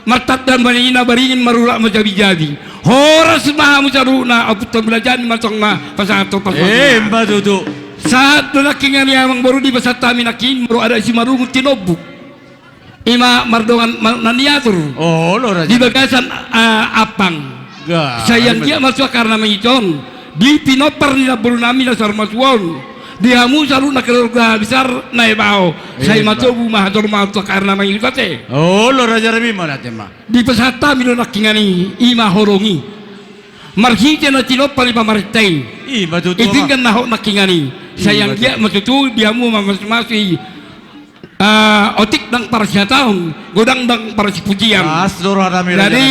Martanda ma ninna baringin, marurat ma jabijabi. Horas ma hamu saluhutna, ompunta Mulajadi ma tong na pasahathon parsaulian. Emma tutu. Sahat do nangkiningan i amangboru, dipasahat hami nangkin molo adat Simalungun Tinombuk. I ma mardongan ma-, na niatur. Olo, raja. Di bagasan, ah, ampang. Sai anggiat ma tu angka na mangihuthon di pinompar ni namboru nami na saur matua on, di hamu saluhutna keluarga besar Naibao. Sai matogu ma hajolmaon tu angka na mangihuthon ate. Olo, raja nami, mauliate ma. Dipasahat hami do nangkiningan i, i ma holong i. Marhite na tinopa ni pamarenta i. I ma tutu, denggan na hot nangkiningan i. Sai anggiat ma tutu di hamu mamasumasu i. Ah, otik ndang parsihatahon, godang ndang parsipujian. Las do roha nami, raja nami. Jadi,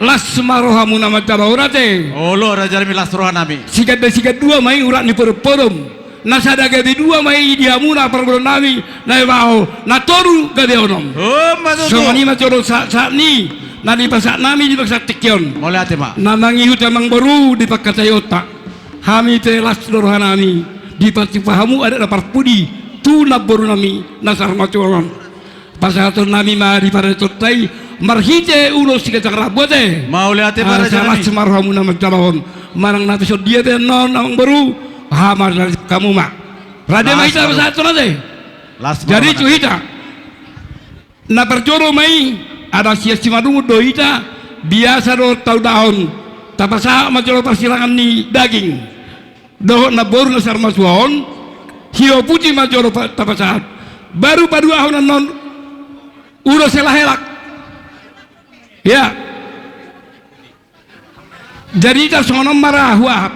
las ma rohamuna manjalo ate. Olo, raja nami, las roha nami. Siganda sigandua ma i urat ni podompodom. Na sada gabe dua ma i di hamuna parboruon nami Naibao, na tolu gabe onom. Emma tutu. Songon i ma jolo sa-, sahat ni na dipasahat nami di bagasan tingki on. Mauliate ma. Na mangihut amangboru di pangkataionta. Hami pe las do roha nami, dipatupa hamu adat na parpudi tu namboru nami na saur matua on. Pasahaton nami ma di paradatonta i marhite ulos siganjang rambu ate. Mauliate ma, raja nami. Asa las ma rohamuna manjalohon. Manang na pe songon dia pe annon amangboru, haha ma, las hamu ma. Rade ma hita pasahaton ate. Las ma rohamuna. Jadi tu hita. Na parjolo ma i, adat sian Simalungun do hita, biasa do taulahon, tapasahat ma jolo parsirangan ni daging dohot namboru na saur matua on, hioputi ma jolo pa-, tapasahat. Baru paduahon annon ulos helahelak. Ya. Jadi hita songon on ma ra huahap.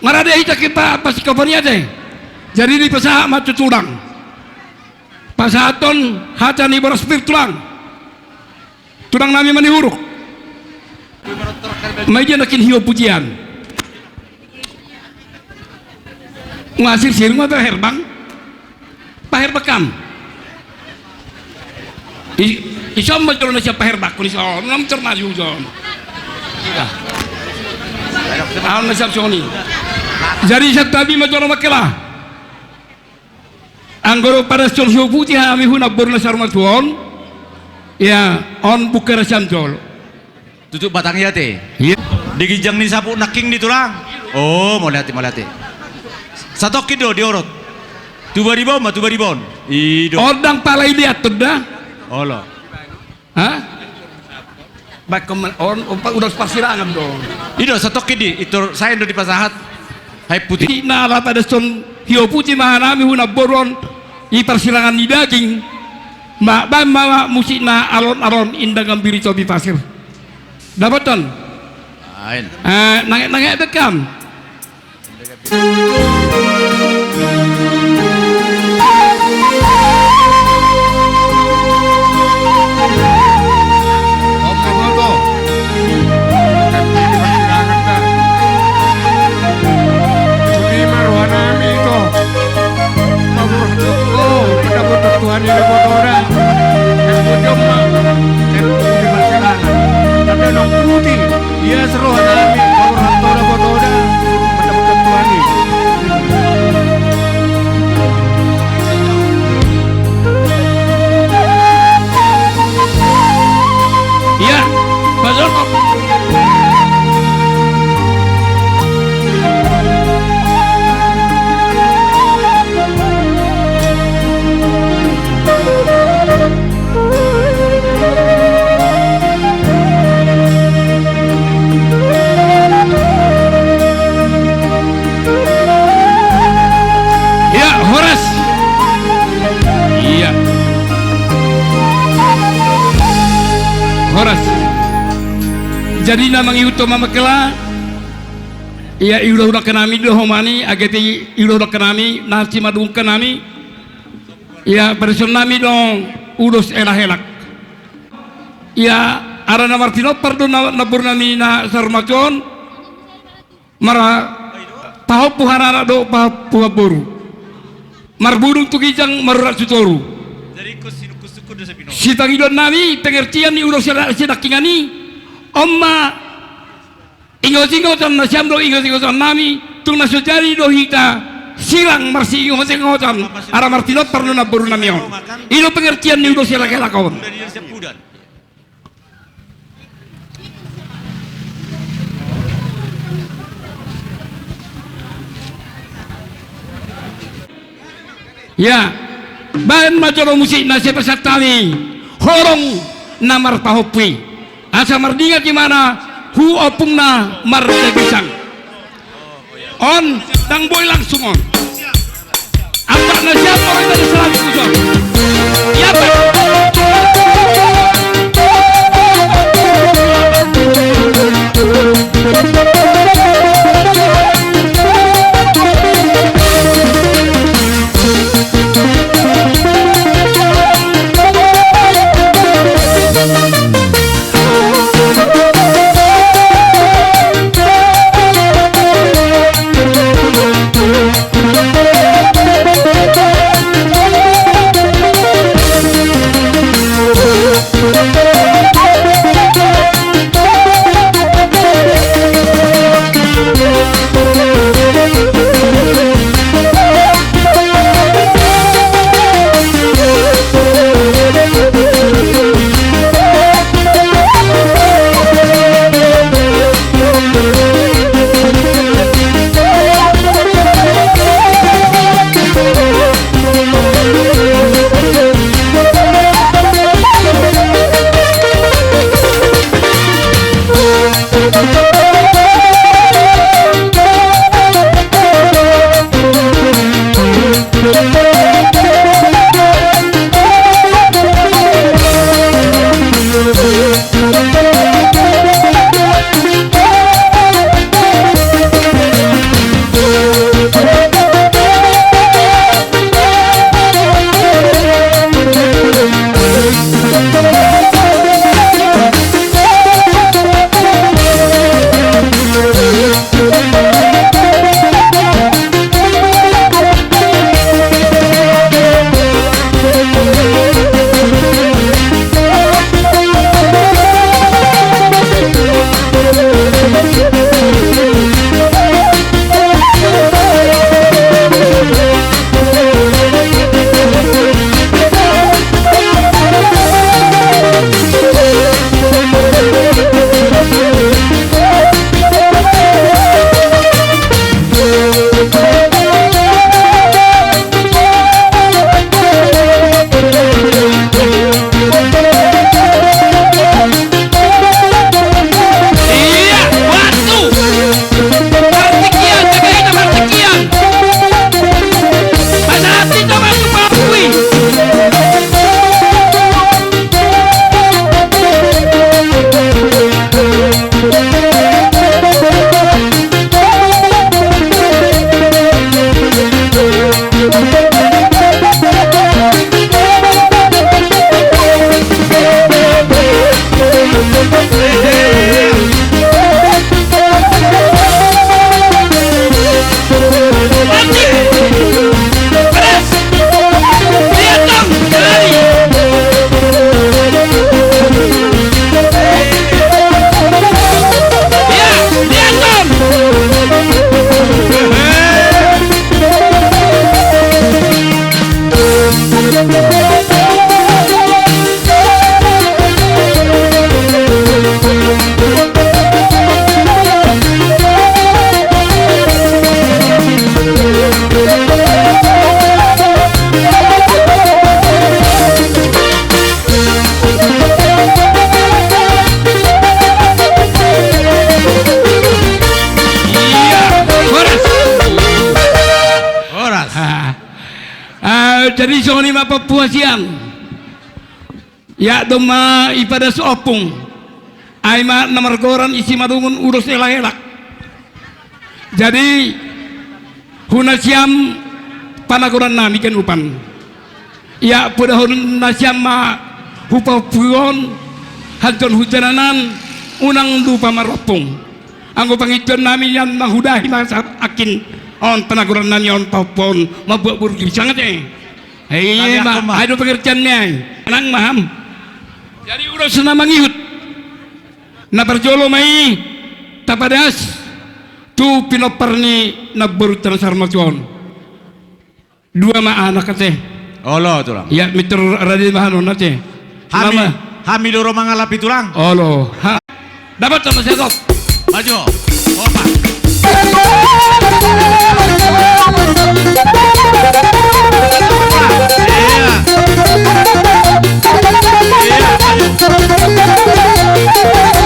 Nga rade hita ke pa-, pasingkophon i ate. Jadi dipasahat ma tu tulang. Pasahathon hata ni boras pir tulang. Tulang nami Manihuruk. Ma i dia nangkin hioputi an. Nga sirsir nga paherbang. Paherbang kam. I-, ison ma jolo na sian paherbangkon ison, unang termaju ison. Ah. Ahu na sian soni. Jadi santabi ma jolo mangkela. Anggo do padas jolo hioputi hami hu namboru na saur matua on. Ya, on buka ra sian jolo. Tutup batang i ate. Iya. Di ginjang ni saput nangkin ni tulang. Oh, mauliate, mauliate. Satongkin do diorot. Tu bariba on ma, tu bariba on. I do. On ndang pala i liat da. Olo. Ha? Baik, on, on, ulos parsirangan do. I do, satongkin di, itor saen do dipasahat. Hai puti. Na ala padas on hioputi ma nami hu namboru on. I parsirangan ni daging. Ma, baen ma musikna alon-alon inda gambiri topi pasir. Dapothon. Lain. Eh, nanget-nanget be kam. Sude ma roha nami ito. Maburhon do, oh, mandapothon Tuhan i dapotoda. Empu jomma, empu di parsirangan. Tanda nang puti, ia seroha nami, maburhon do dapotoda. Mandapothon Tuhan i. Iya, pasal Iya, horas. Iya. Horas. Jadi na mangihuthon ma mangkela. Ia, iula-ula nami do homani, age pe iula-ula nami, na simadungka nami. Ia, padas on nami do ulos elak-elak. Ia, ala na marpinompar do na, namboru nami na saur matua on. Mara pahompu haranak do pahompu namboru. Marbulung tu ginjang marurat tu toru. Sipangidoan nami pengertian ni ulos elak-elak sinangkingan i. On ma ingot-ingotan nasiam do ingot-ingotan nami, tung na so jadi do hita Silang marsiingotan-ingotan, ala martinompar do namboru nami on. I do pengertian ni ulos elak-elak on. Ia, baen ma jolo musik na sai pasahat hami horong na marpahompu i. Asa mardingat ibana hu ompungna mardagisang. On, ndang boi langsung on. Ampak na siap, orang dari selagi kusok. Ia, Pak. Horas. Ah, jadi songon i ma pampuhasian. Ia domma ipadas ompung. Ai ma na margoran i Simalungun ulos elak-elak. Jadi, hu nasiam panagoran nami ganupan. Ia podahon nasiam ma hu pahompu on, hanton hujananan, unang lupa marompung. Anggo pangintuan nami nian manghudahi ma sahat angkin on panagoran nami on pahompu on mambuat boru Giri Sangat e. Hei, ma, ai do pengertian ni ai. Nang maham. Jadi ulos na mangihut. Na parjolo ma i tapadas tu pinompar ni namboru Tanah Sarmatuon. Dua ma anak ate. Olo, Tulang. Ia, mitur rade ma hanon ate. Hami, hami do ro mangalap i, Tulang. Olo. Ha. Dapothon ma sian on. Maju. Opa. Ia. Ia, maju.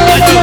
Maju.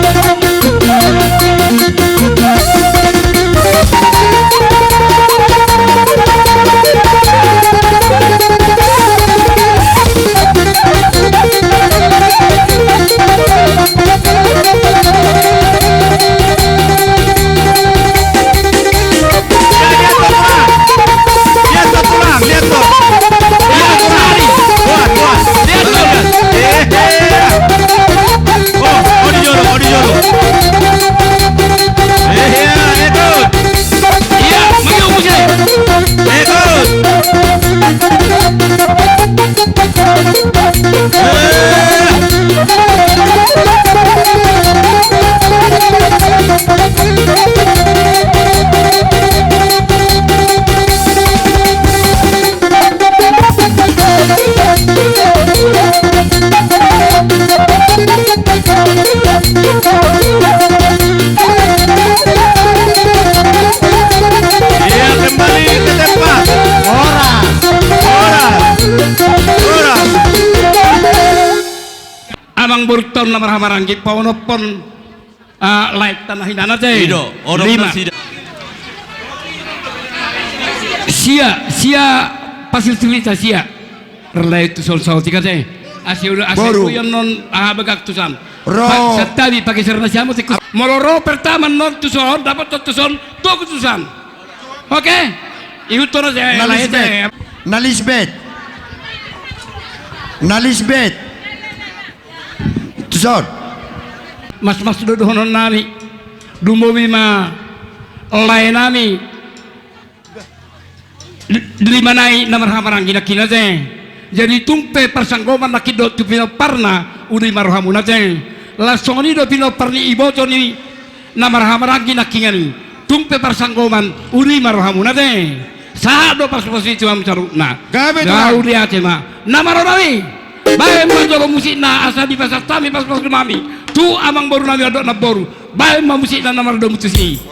Ia, kembali ke tempat. Horas. Horas. Horas. Amangboru, tong na marhahamaranggi, paonomhon. Ah, lae tanah inana te. Ido, orang lima. Sia, sia, pasilsili ta sia. Rlae tuson saotik ate. Asa, asa boru. Ihuthon annon, ah, bagak tusan. Ro. Pa-, santabi pageser na siamo tikus. Molo ro pertama annon tuson, dapothon tuson, tolu tusan. Oke? Ihuthon ate, na lae Lisbeth. Na Lisbeth. Na Lisbeth. Tuson. Masmas do dohonon nami. Dumobi ma lae nami. Li-, lima nai na marhahamaranggi nangkin ate. Jadi tung pe parsanggoman nangkin dohot tu pinomparna, uli ma rohamuna ate. Laos songon i do pinompar ni iboto ni na marhahamaranggi nangkiningan i. Tung pe parsanggoman, uli ma rohamuna ate. Sahat do pasupasu i tu hamu saluhutna. Gabe, Tulang. Mauliate ma. Na marhahamaranggi. Baen ma jolo musikna asa dipasahat hami pasupasu nami tu amangboru nami on dohot namboru. Baen ma musikna na mardomu tusi.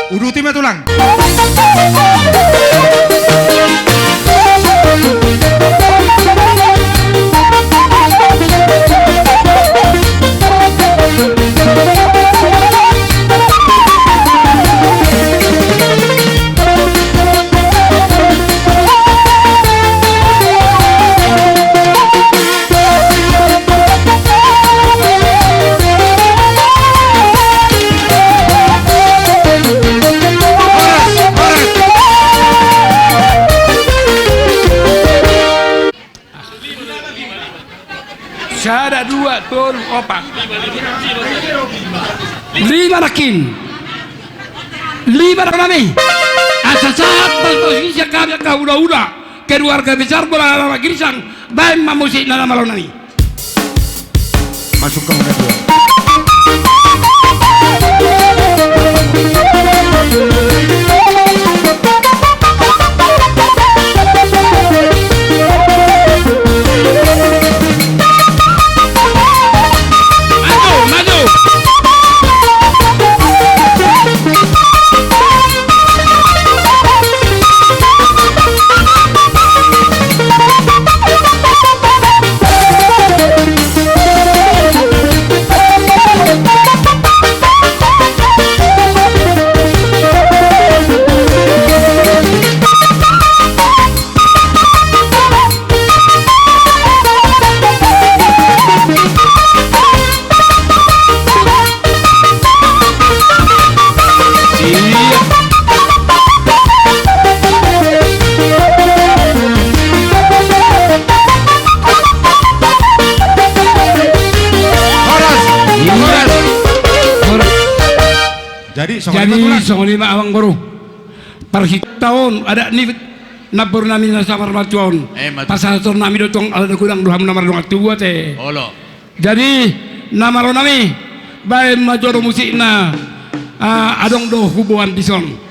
Uduti ma, Tulang. Sada, dua, tolu, opat. Lima nangkin. Lima nangkin. Asa sahat pasupasu sian hami angka hulahula, keluarga besar Bolon Girsang, baen ma musikna na malo nami. Masuk ke mana dia? Jadi songon i ma amang boru. Parhitehon adat ni namboru nami na samarmatua on. Eh, ma tutu. Pasahaton nami do tong ala na godang do hamu na mardongan tubu ate. Olo. Jadi na malo nami, baen ma jolo musikna, ah, adong do huboan dison.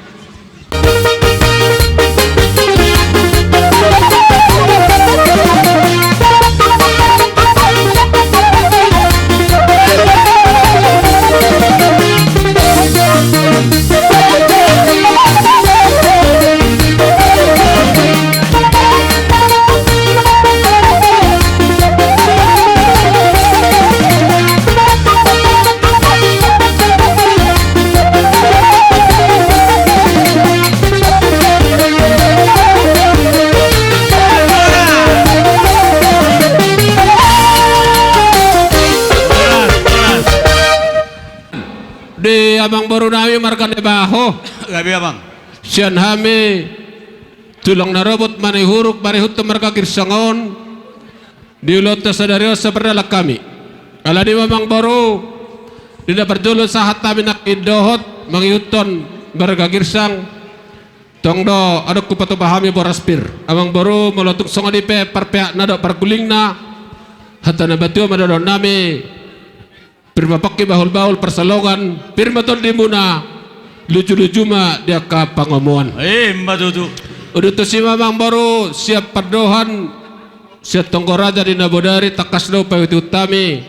Di amang boru nami marga Nebaho. Gabe amang. Sian hami tulang na robot Manihuruk, marihuthon marga Girsang on. Di ulaonta sadari on sapardalan hami. Alani i ma amang boru, di na parjolo sahat hami nangkin dohot mangihuthon marga Girsang. Tong do adong hupatupa hami boras pir. Amang boru, molo tung songon i pe parpeakna dohot pargulingna, hata na matua ma dohonon nami. Pir ma pongki, bahul-bahul parsalongan, pir ma tondimuna, luju-luju ma di angka pangomoan. Eh, ima tutu. Udutusi ma amang boru, sian pandohan, sian tonggo raja di na bodari, tangkas do paihut-ihut hami.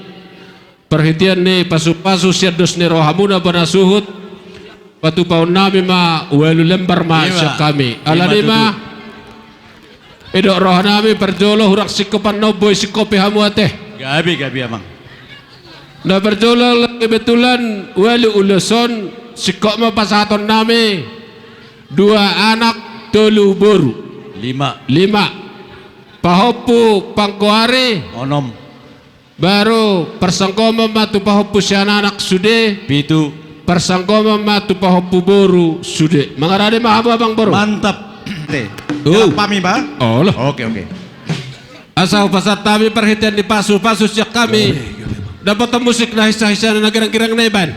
Parhitean ni pasu-pasu sian dos ni rohamuna bona suhut. Patupaon nami ma ualu lembar ma sian hami. Alani i ma. Didok roha nami parjolo hurang singkop annon boi singkopi hamu ate. Gabe, gabe amang. Na parjolo kebetulan ualu ulos on singkop ma pasahaton nami. Dua anak, tolu boru. Lima. Lima. Pahompu panggoari. Onom. Baru parsanggoman ma tu pahompu sian anak sude. Pitu. Parsanggoman ma tu pahompu boru sude. Mangarade ma hamu amang boru. Mantap. Te. Oh. Dalam pami ba? Olo. Oke, oke. Asa hupasahat hami parhitean ni pasu-pasu sian hami. Dapotan musik na hinsa-hinsa na girang-girang na iban.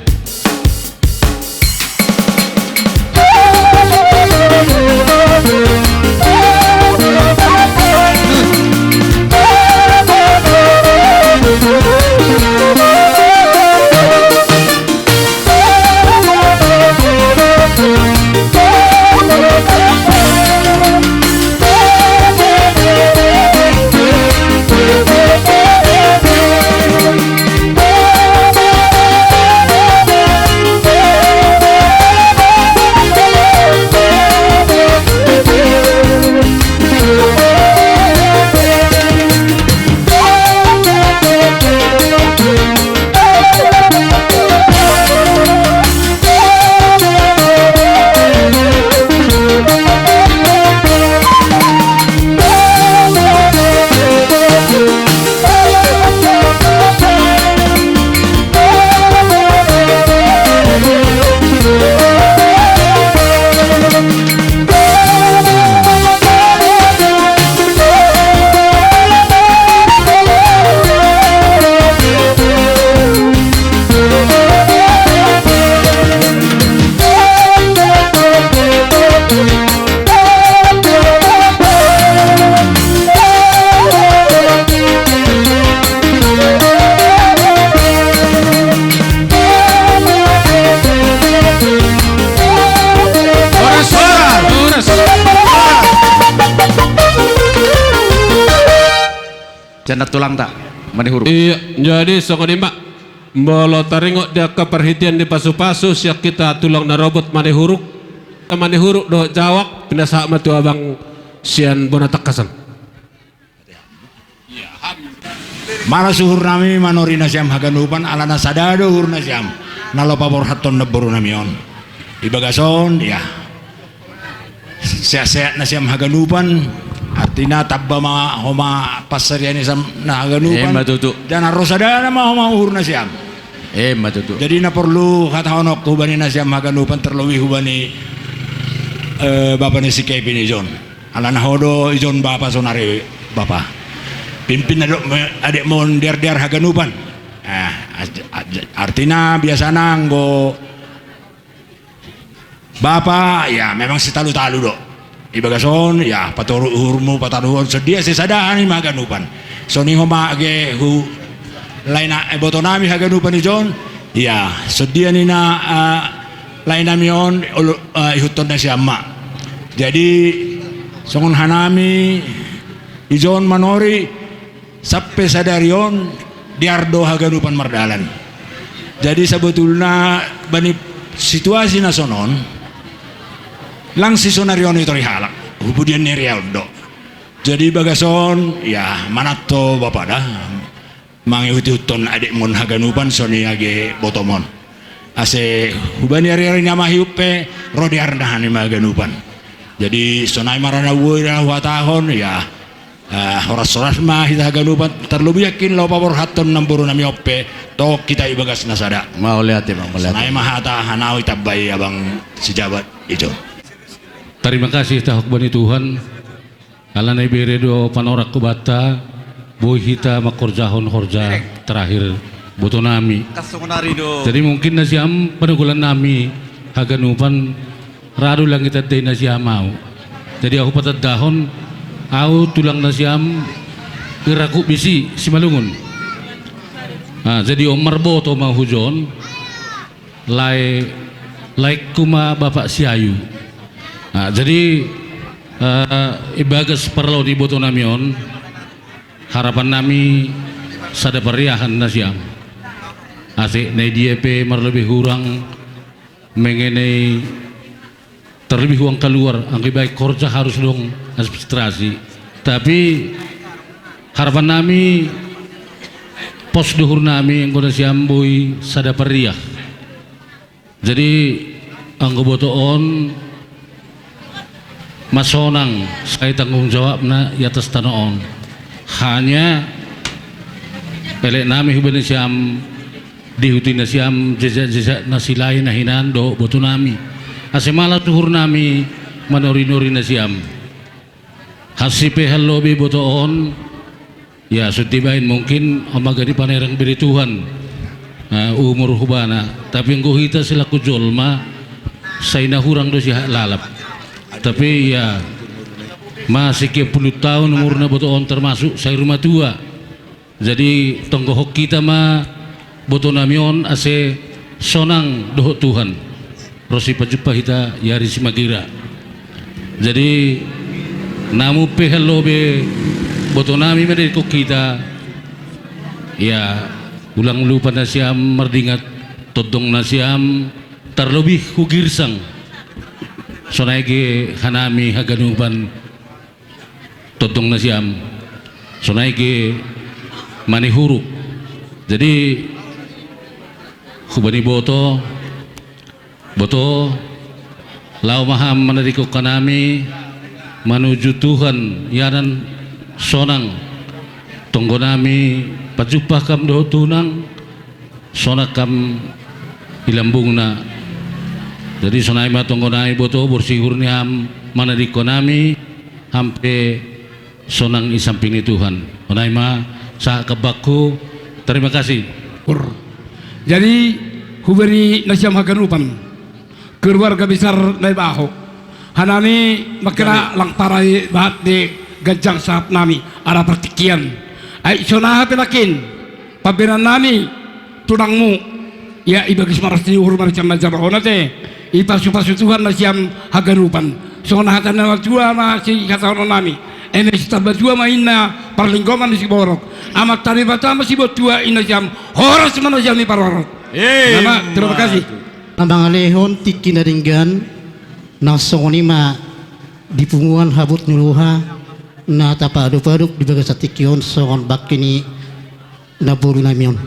Horas, horas, horas. Sian na tulangta, Manihuruk. Iya, jadi songon i ma. Molo taringot di angka parhitean ni pasu-pasu sian hita tulang na robot Manihuruk. Manihuruk dohot jawak, pinasahat ma tu abang sian bona tangkasan. Malas uhur nami manori nasiam haganupan, alana sada do uhur nasiam na laho paborhathon namboru nami on. Di bagas on, ya. Sehat-sehat nasiam haganupan, artina tamba ma homa pansarian nasiam na haganupan. Ima tutu. Jangan ro sadana ma homa uhur nasiam. Ima tutu. Jadi na porlu hatahononku hubani nasiam haganupan, terlebih hubani, eh, bapa ni si Kevin ijon. Alana ho do ijon bapa sonari bapa. Pimpin adok me-, adek mon dear-dear haganupan. Ah, aj-, aj-, artina biasana anggo Bapa, ya, memang sitalu-talu do. Di bagas on, ya, patoru uhurmu, pataluhon, songon dia sisada hami ma haganupan. Songon i homa age hu lae na, eh, boto nami haganupan ijon, ya, songon dia ninna, eh, lae nami on, olo, eh, ihuthon nasiam ma. Jadi, songon hanami ijon manori, sampe sadari on, dear do haganupan mardalan. Jadi, sebetulna bani situasi na sonon, lang sisonari on i tori halak, hubudian ni ria on do. Jadi, bagas on, ya, manat ho bapa da, mangihuti-ihuthon adekmon haganupan, songon i age botomon. Ase hubani ari-ari na mahiut pe, ro dearna hami ma haganupan. Jadi, sonai ma ra na boi ra huhatahon, ya, eh, horas-horas ma hita haganupan, tarlobi nangkin laho paborhathon namboru nami on pe, tong hita di bagas na sada. Mauliate, mauliate. Sonai ma hata hanami tambai abang sijabat ijon. Tarima kasih tahuk bani Tuhan. Alana ibere do panorang hubanta, boi hita mangkorjahon horja terakhir boto nami. Jadi mungkin nasiam panokulan nami haganupan ra do lang itandai nasiam au. Jadi ahu patandahon, au tulang nasiam Irakup Bisi Simalungun. Nah, jadi on marboto ma hujon. Lae, laengku ma Bapak Siayu. Nah, jadi, eh, ibagas parlo ni boto nami on, harapan nami sada pariahan nasiam. Ase na dia pe marlobi hurang mengenai terlebih uang keluar, anggo ibaen horja harus dong administrasi. Tapi harapan nami pos do uhur nami anggo nasiam boi sada pariah. Jadi anggo boto on masonang sai tanggung jawabna i atas tano on. Hanya elek nami hubani nasiam, diihuti nasiam jejak-jejak na silae na hinan dohot boto nami. Ase malas uhur nami manori-nori nasiam. Hansi pe halobi boto on, ya, songon dibaen mungkin on ma gabe panerang bere Tuhan, eh, umur hubana. Tapi anggo hita selaku jolma, sai na hurang do sihat lalap. Tapi ya, masih ke puluh tahun umurna boto on termasuk sai rumah tua. Jadi tonggohon hita ma boto nami on ase sonang dohot Tuhan. Ro sipajumpa hita i ari simagira. Jadi namun pe halobi boto nami manadingkon hita, ya, ulang lupa nasiam mardingat tondong nasiam tarlobi hu Girsang. Sonai ge hanami haganupan tondong nasiam. Sonai ge manihuruk. Jadi hubani boto, boto, laho ma ham manadingkon hanami manuju Tuhan ianan sonang. Tonggo nami pajumpa ham dohot Tuhan sonang ham di lambungna. Jadi sonai ma tonggo nami boto, borsihur ni ham manadingkon nami, ham pe sonang di samping ni Tuhan. Sonai ma sahat hambangku. Terima kasih. Jadi hubani nasiam haganupan keluarga besar Naibaho, hanami mangkira lang parai bahat di ganjang sahat nami ala partingkian. Ai songon aha pe nangkin pambahenan nami tu donganmu, ia ibagas malas ni uhur ma nasiam manjalo hona te, ipasu-pasu Tuhan nasiam haganupan. Songon hata ni natuatua ma sihatahononnami, eme sitamba tua ma inna parlinggoman ni siborok, Amanta Debata ma sibontua inna nasiam, horas ma nasiam diparorot. Nama, terima kasih. Na mangalehon tingki na denggan, na songon i ma di punguan habot ni roha na tapaadop-adop di bagasan tingki on songon bangke ni namboru nami on.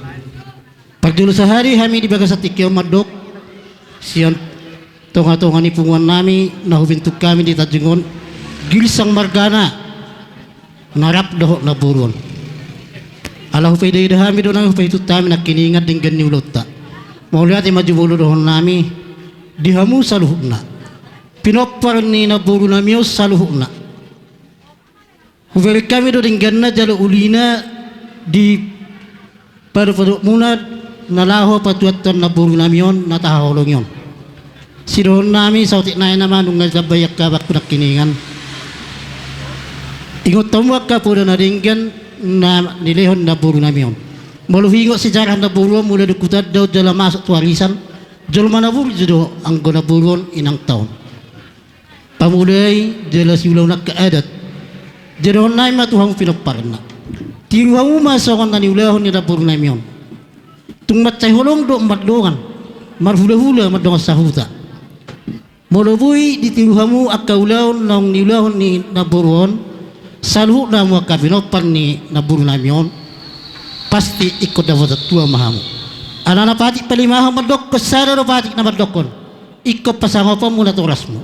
Parjolo sahali hami di bagasan tingki on mandok sian tonga-tonga ni punguan nami na hubentuk hami di Tanjung on, Girsang margana, na rap dohot namboru on. Ala hupaida-ida hami do nami, hupaihut hami nangkiningan denggan ni ulaonta. Mauliate ma jumolo dohonon nami di hamu saluhutna, pinompar ni namboru nami on saluhutna. Hubereng hami do dengganna jala ulina di padopadopmuna na laho patuathon namboru nami on na tahaholongi on. Sidohonon nami saotik nai nama nunga ditambai angka bangku nangkiningan. Ingot hamu angka poda na denggan na nilehon ni namboru nami on. Molo huingot sejarah ni namboru on, mula dung hutanda on jala masuk tu arisan, jolma na burju do anggo namboru on inangta on. Pamulai jala siulaon angka adat. Jadi dohonon nami ma tu hamu pinomparna, tiru hamu ma songon na niulahon ni namboru nami on. Tung mansai holong do mandongan, marhulahula mandongan sahuta. Molo boi ditiru hamu angka ulaon naung niulahon ni namboru on, saluhutna hamu angka pinompar ni namboru nami on, pasti ingkon dapotan tua ma hamu. Alana patik palimahon mandokkon, sada do patik na mandokkon, ingkon pasangaponmu natorasmu.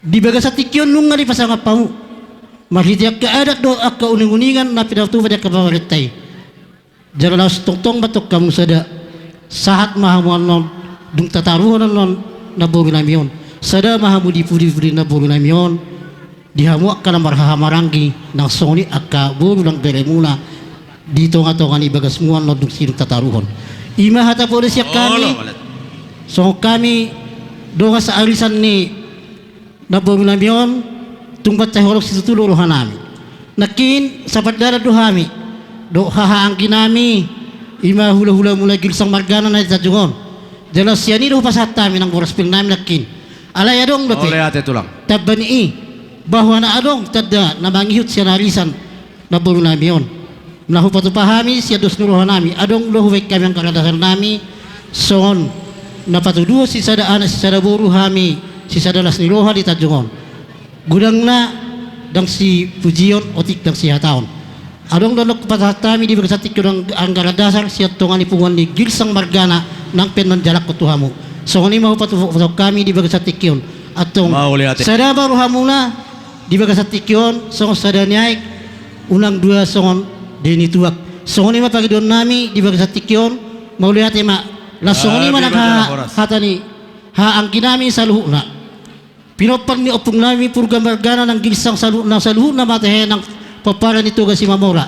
Di bagasan tingki on nunga dipasangap hamu marhite angka adat dohot angka uninguningan na pinatupa ni angka pamarenta i. Jala laos tongtong ma antong hamu sada. Sahat ma hamu annon, dung tataruhon annon namboru nami on, sada ma hamu di pudipudi namboru nami on. Di hamu angka na marhahamaranggi, nang songon i angka boru nang beremuna di tongatonga ni bagasmuna annon dung sidung tataruhon. I ma hata poda sian hami. Olo, olo. Songon hami dongan saarisan ni namboru nami on, tung mansai holong situtu do roha nami. Nangkin sapandalan do hami dohot hahaanggi nami, i ma hulahulamuna Girsang margana na di Tanjung on. Jala sian i do hupasahat hami nang boras pir nami nangkin. Alai adong dope. Olo, ate tulang. Tamba ni i, bahwa na adong tanda na mangihut sian arisan namboru nami on. Na hupatupa hami sian dos ni roha nami, adong do hubaen hami anggaran dasar nami, songon na patuduhon sisada anak sisada boru hami, sisada las ni roha di Tanjung on. Godangna ndang sipujion, otik ndang sihataon. Adong do annon hupasahat hami di bagasan tingki on anggaran dasar sian tonga ni punguan ni Girsang margana nang pe annon jalakhon tu hamu. Songon i ma hupatupasahat hami di bagasan tingki on. Antong, mauliate, sada ma rohamuna di bagasan tingki on songon sada ni aek, unang dua songon deni tuak. Songon i ma pangidoan nami di bagasan tingki on. Mauliate ma. Laos songon i ma nang hata ni hahaanggi nami saluhutna, pinompar ni ompung nami Purga margana nang Girsang saluhutna, saluhutna ma tahe nang pomparan ni Toga Simamora.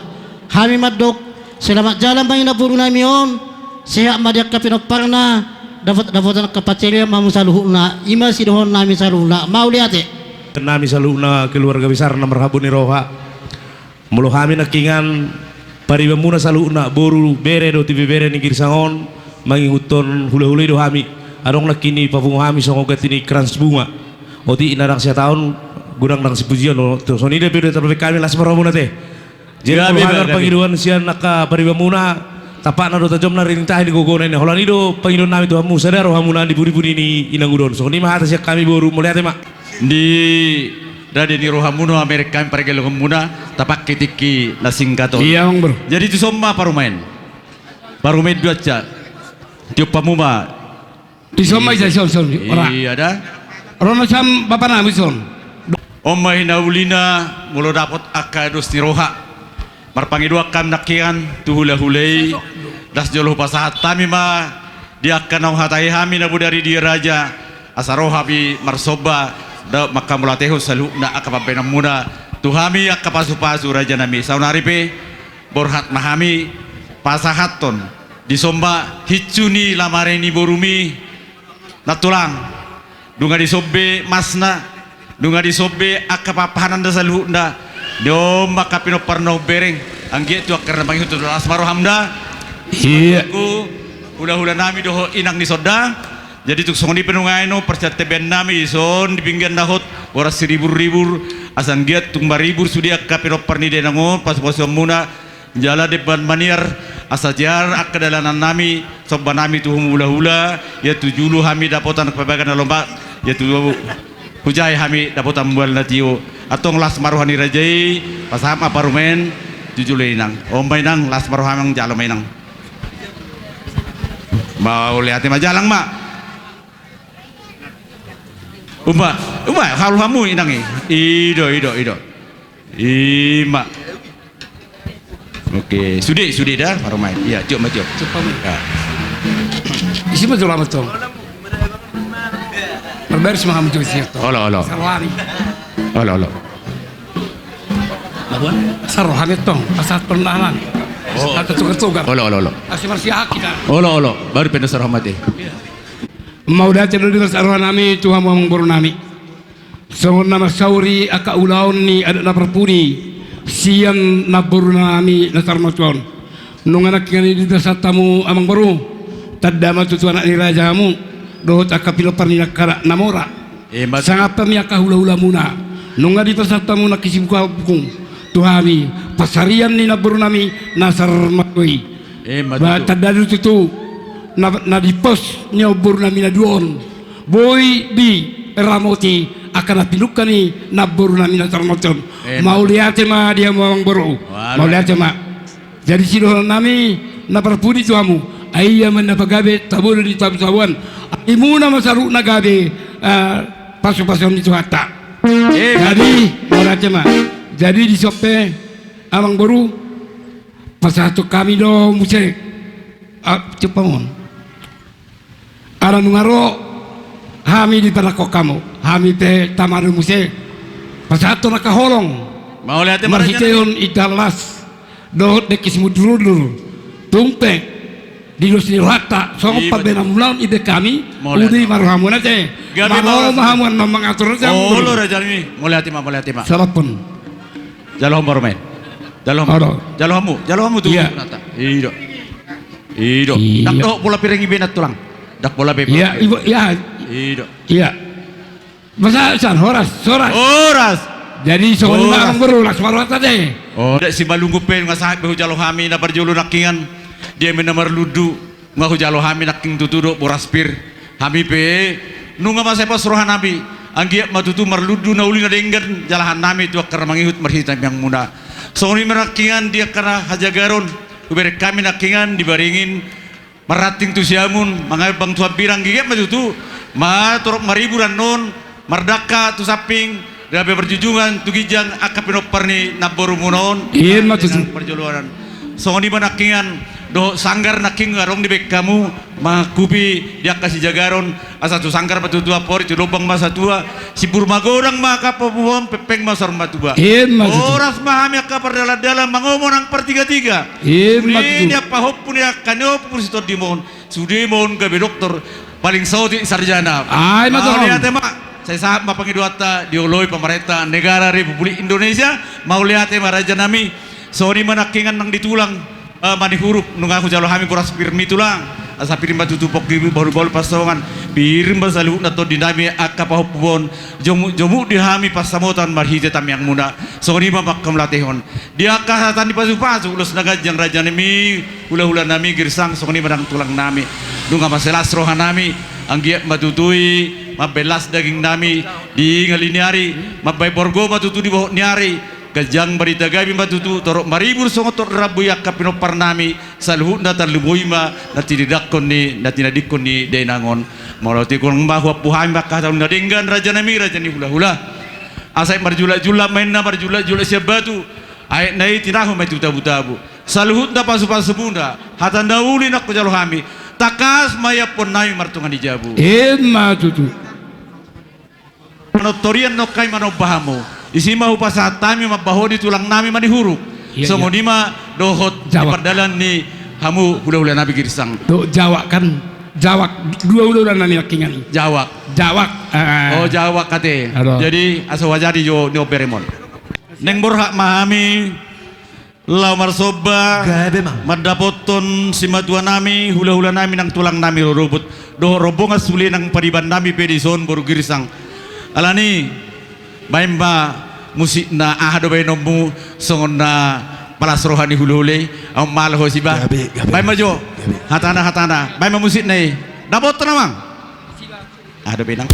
Hami mandok, selamat jalan ma di namboru nami on. Sehat ma di angka pinomparna. Dapot, dapotan angka pansarian ma hamu saluhutna. I ma sidohonon nami saluhutna. Mauliate. Nami saluhutna keluarga besar na marhabot ni roha. Molo hami nangkiningan paribanmuna saluhutna, boru, bere dohot ibebere ni Girsang on, mangihuthon hulahula i do hami. Adong nangkin i papungu hami songon ganti ni krans bunga. Otik na ndang sihataon, godang ndang sipujion. Songon i dope do tarbahen hami, las ma rohamuna ate. Jadi molo hami marpangidoan sian angka paribanmuna, tampakna do tajomna rinring tahi di gogona i. Holan i do pangidoan nami tu hamu, sada rohamuna di pudipudi ni inang uda on. Songon i ma hata sian hami boru, mauliate ma. Di rade ni rohamuna mamereng hami pargellengonmuna, tapangke tingki na singkat on. Iya, Amang Boru. Jadi tuson ma parumaen. Parumaen do anca. Tiop hamu ma. Tuson ma ija, tuson, tuson. Ora. Iya da. Ro ma sian bapa nami tuson. On ma hinaulina, molo dapot angka dos ni roha. Marpangidoan hami nangkiningan tu hulahula i, das jolo hupasahat hami ma di angka naung hatai hami na bodari di raja, asa ro hami marsomba, dohot manghamauliatehon saluhutna angka pambahenanmuna tu hami angka pasupasu raja nami. Saonari pe borhat ma hami pasahathon disomba hinsu ni lamare ni borumi, nang tulang. Nunga dison be masna, nunga dison be angka pahanpahananna saluhutna. Di on ma angka pinomparna umbereng, anggiat tu angka na mangihuthon. Las ma rohamuna. Iya. Hulahula nami dohot inang ni sonda. Jadi tung songon i pe nunga i, parsiantebean nami dison di pinggan na hot, boras siriburribur, asa anggiat tung maribur sude angka pinompar ni dainang on, pasupasuanmuna. Jala demban maniar, asa jear angka dalanan nami, somba nami tu hamu hulahula, ia tu julu hami dapotan pabaga na lomak, ia tu hujae hami dapotan mual na tio. Antong las ma roha ni raja i, pasahat ma parumaen tu julu inang. On ma inang, las ma roham, jalo ma inang. Mauliate ma, jalang ma. Umba, umba, halu hamu inang i. I do, i do, i do. I ma. Oke, sude, sude da, parumaen. Iya, tiop ma, tiop. Tiop ma. Ya. Isi ma jolo ma tong. Marbaris ma hamu jo isi tong. Olo, olo. Sarohami. Olo, olo. Labuan? Sarohami tong, pasahat pernah nami. Oh. Kata tukar-tukar. Olo, olo, olo. Asi marsiak kita. Olo, olo. Baru pindah sarohami ate. Iya. Mauliate do di bagasan rohanami tu hamu amangborunami. Songon na marsaor i angka ulaon ni adat na parpudi sian namborunami na tar matua on. Nunga nangkiningan i di bagasan hamu amangboru, tanda ma tutu anak ni raja hamu dohot angka pinompar ni angka na mora. Sangap hami angka hulahulamuna. Nunga dipasada hamu nangkin sibukabuku tu hami pansarian ni namborunami na tar matua i. Ba tanda do tutu na, na di pos ni namborunami na dua on boi diramoti angka na pinungka ni namborunami na tar matua on. Mauliate ma di hamu amangboru. Mauliate ma. Jadi sidohononnami na parpudi tu hamu, ai ia ma na pagabe tabo do di tabuan. Arimuna ma saluhutna gabe, eh, pasupasuon ni Tuhanta. Jadi mauliate ma. Jadi dison pe amangboru, pasahathon hami do muse. Ah, cupang on. Ala nunga ro hami di panangkok hamu, hami pe tama do muse pasahathon angka holong. Mauliate ma raja nami. Marhitehon indahan las dohot dengke simudurudur. Tung pe di dos ni rohanta songon pambahenanmuna on dibahen hami. Mauliate. Udi ma rohamuna te. Gabe ma rohamuna. Olo raja nami. Mauliate ma, mauliate ma. Salampun. Jalo hamu baru main. Jalo hamu. Jalo hamu, jalo hamu tu. Iya. I do. I do. Ndang dohot bola piring iba na tulang. Ndang bola piring. Iya, iba, iya. I do. Iya. Masa san, horas, horas. Horas. Jadi songon i ma amangboru, las ma rohanta te. Oh, ndang simalungun pe nunga sahat be hujalo hami na parjolo nangkiningan. Dia ma na marlundu. Nunga hujalo hami nangkin tutu do boras pir. Hami pe nunga mansai pos rohanami. Anggiat ma tutu marlundu na uli na denggan jalahannami tu angka na mangihut marhite tangiangmuna. Songon i ma nangkiningan di angka na hajagaron hubereng hami nangkiningan di Baringin, marranting tu Siamun, mangambang tu hambirang, anggiat ma tutu ma torop maribur annon. Mardangka tu samping, gabe marjujungan tu ginjang angka pinompar ni namborumuna on. I ma tutu. Parjoloan. Songon i ma nangkiningan dohot sanggar nangkin adong dibahen hamu mangangkupi di angka sijagaron, asa tu sanggar ma tutu amporik, tu lombang ma satua, simbur magodang ma angka pahompahompu on, pengpeng ma saur matua. I ma tutu. Horas ma hami angka pardalandalan mangomo nang partigatiga. I ma tutu. Sude ni angka pahompu ni angka ni ompu ni sitondimon. Sude ma on gabe doktor paling sotik sarjana. Ai ma tutu. Mauliate ma. Sai sahat ma pangidoanta dioloi pamarenta negara Republik Indonesia. Mauliate ma rajanami. Songon i ma nangkiningan nang di tulang, eh, Manihuruk, nunga hujalo hami boras pirmi tulang. Asa pir ma tutu pongki bahulbahul pansalongan. Pir ma saluhutna tondinami angka pahompu on. Jomuk, jomuk di hami pansamotan marhite tangiangmuna. Songon i ma manghamauliatehon. Di angka hata ni pasupasu, ulos na ganjang rajanami, hulahulanami, girsang, songon i ma nang tulangnami. Nunga mansai las rohanami, anggiat ma tutu i mambahen las dagingnami di ngali ni ari, mambahen borgo ma tutu di bohot ni ari, ganjang barita gabe ma tutu, torop maribur songon torop rambu i angka pinomparnami, saluhutna tarlumobi ma na tinidangkon ni, na tinadingkon ni dainang on. Molo tingkon ma huampu hami mangkatai na denggan rajanami, raja ni hulahula. Asa marjulakjulak ma inna, marjulakjulak sian batu. Aek na i tinahu ma i tu tabutabu. Saluhutna pasupasumuna, hata na uli na hujalo hami, tangkas ma iamponnami martonga ni jabu. I ma tutu. Manontorian nangkin hami manomba hamu. Disi ma hupasahat hami mambahen di tulangnami Manihuruk. Iya, iya. Songon i ma dohot di pardalan ni hamu hulahulanami girsang. Dohot jawak kan, jawak dua hulahulanami nangkiningan. Jawak. Jawak. Oh, jawak ate. Jadi asa huajari jo ni omberemon. Naeng borhat ma hami laho marsomba mandapothon simatuanami, hulahulanami nang tulangnami rorobot dohot rombongan sule nang paribannami pe dison boru girsang. Alani baen ma musikna, aha do baenonmu songon na palas roha ni hulahula i? Aut malo ho siba. Baen ma jo hatana, hatana. Baen ma musikna i. Dapothon amang. Aha do baenang?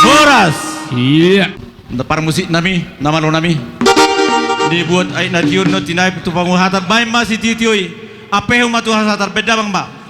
Horas. Iya. Na parmusik nami, na malo nami. Dibuat ai na tiur no tinai tu panguhatan, baen ma sitio-tio i. Apehu ma tu hasa tarbeda bang ma.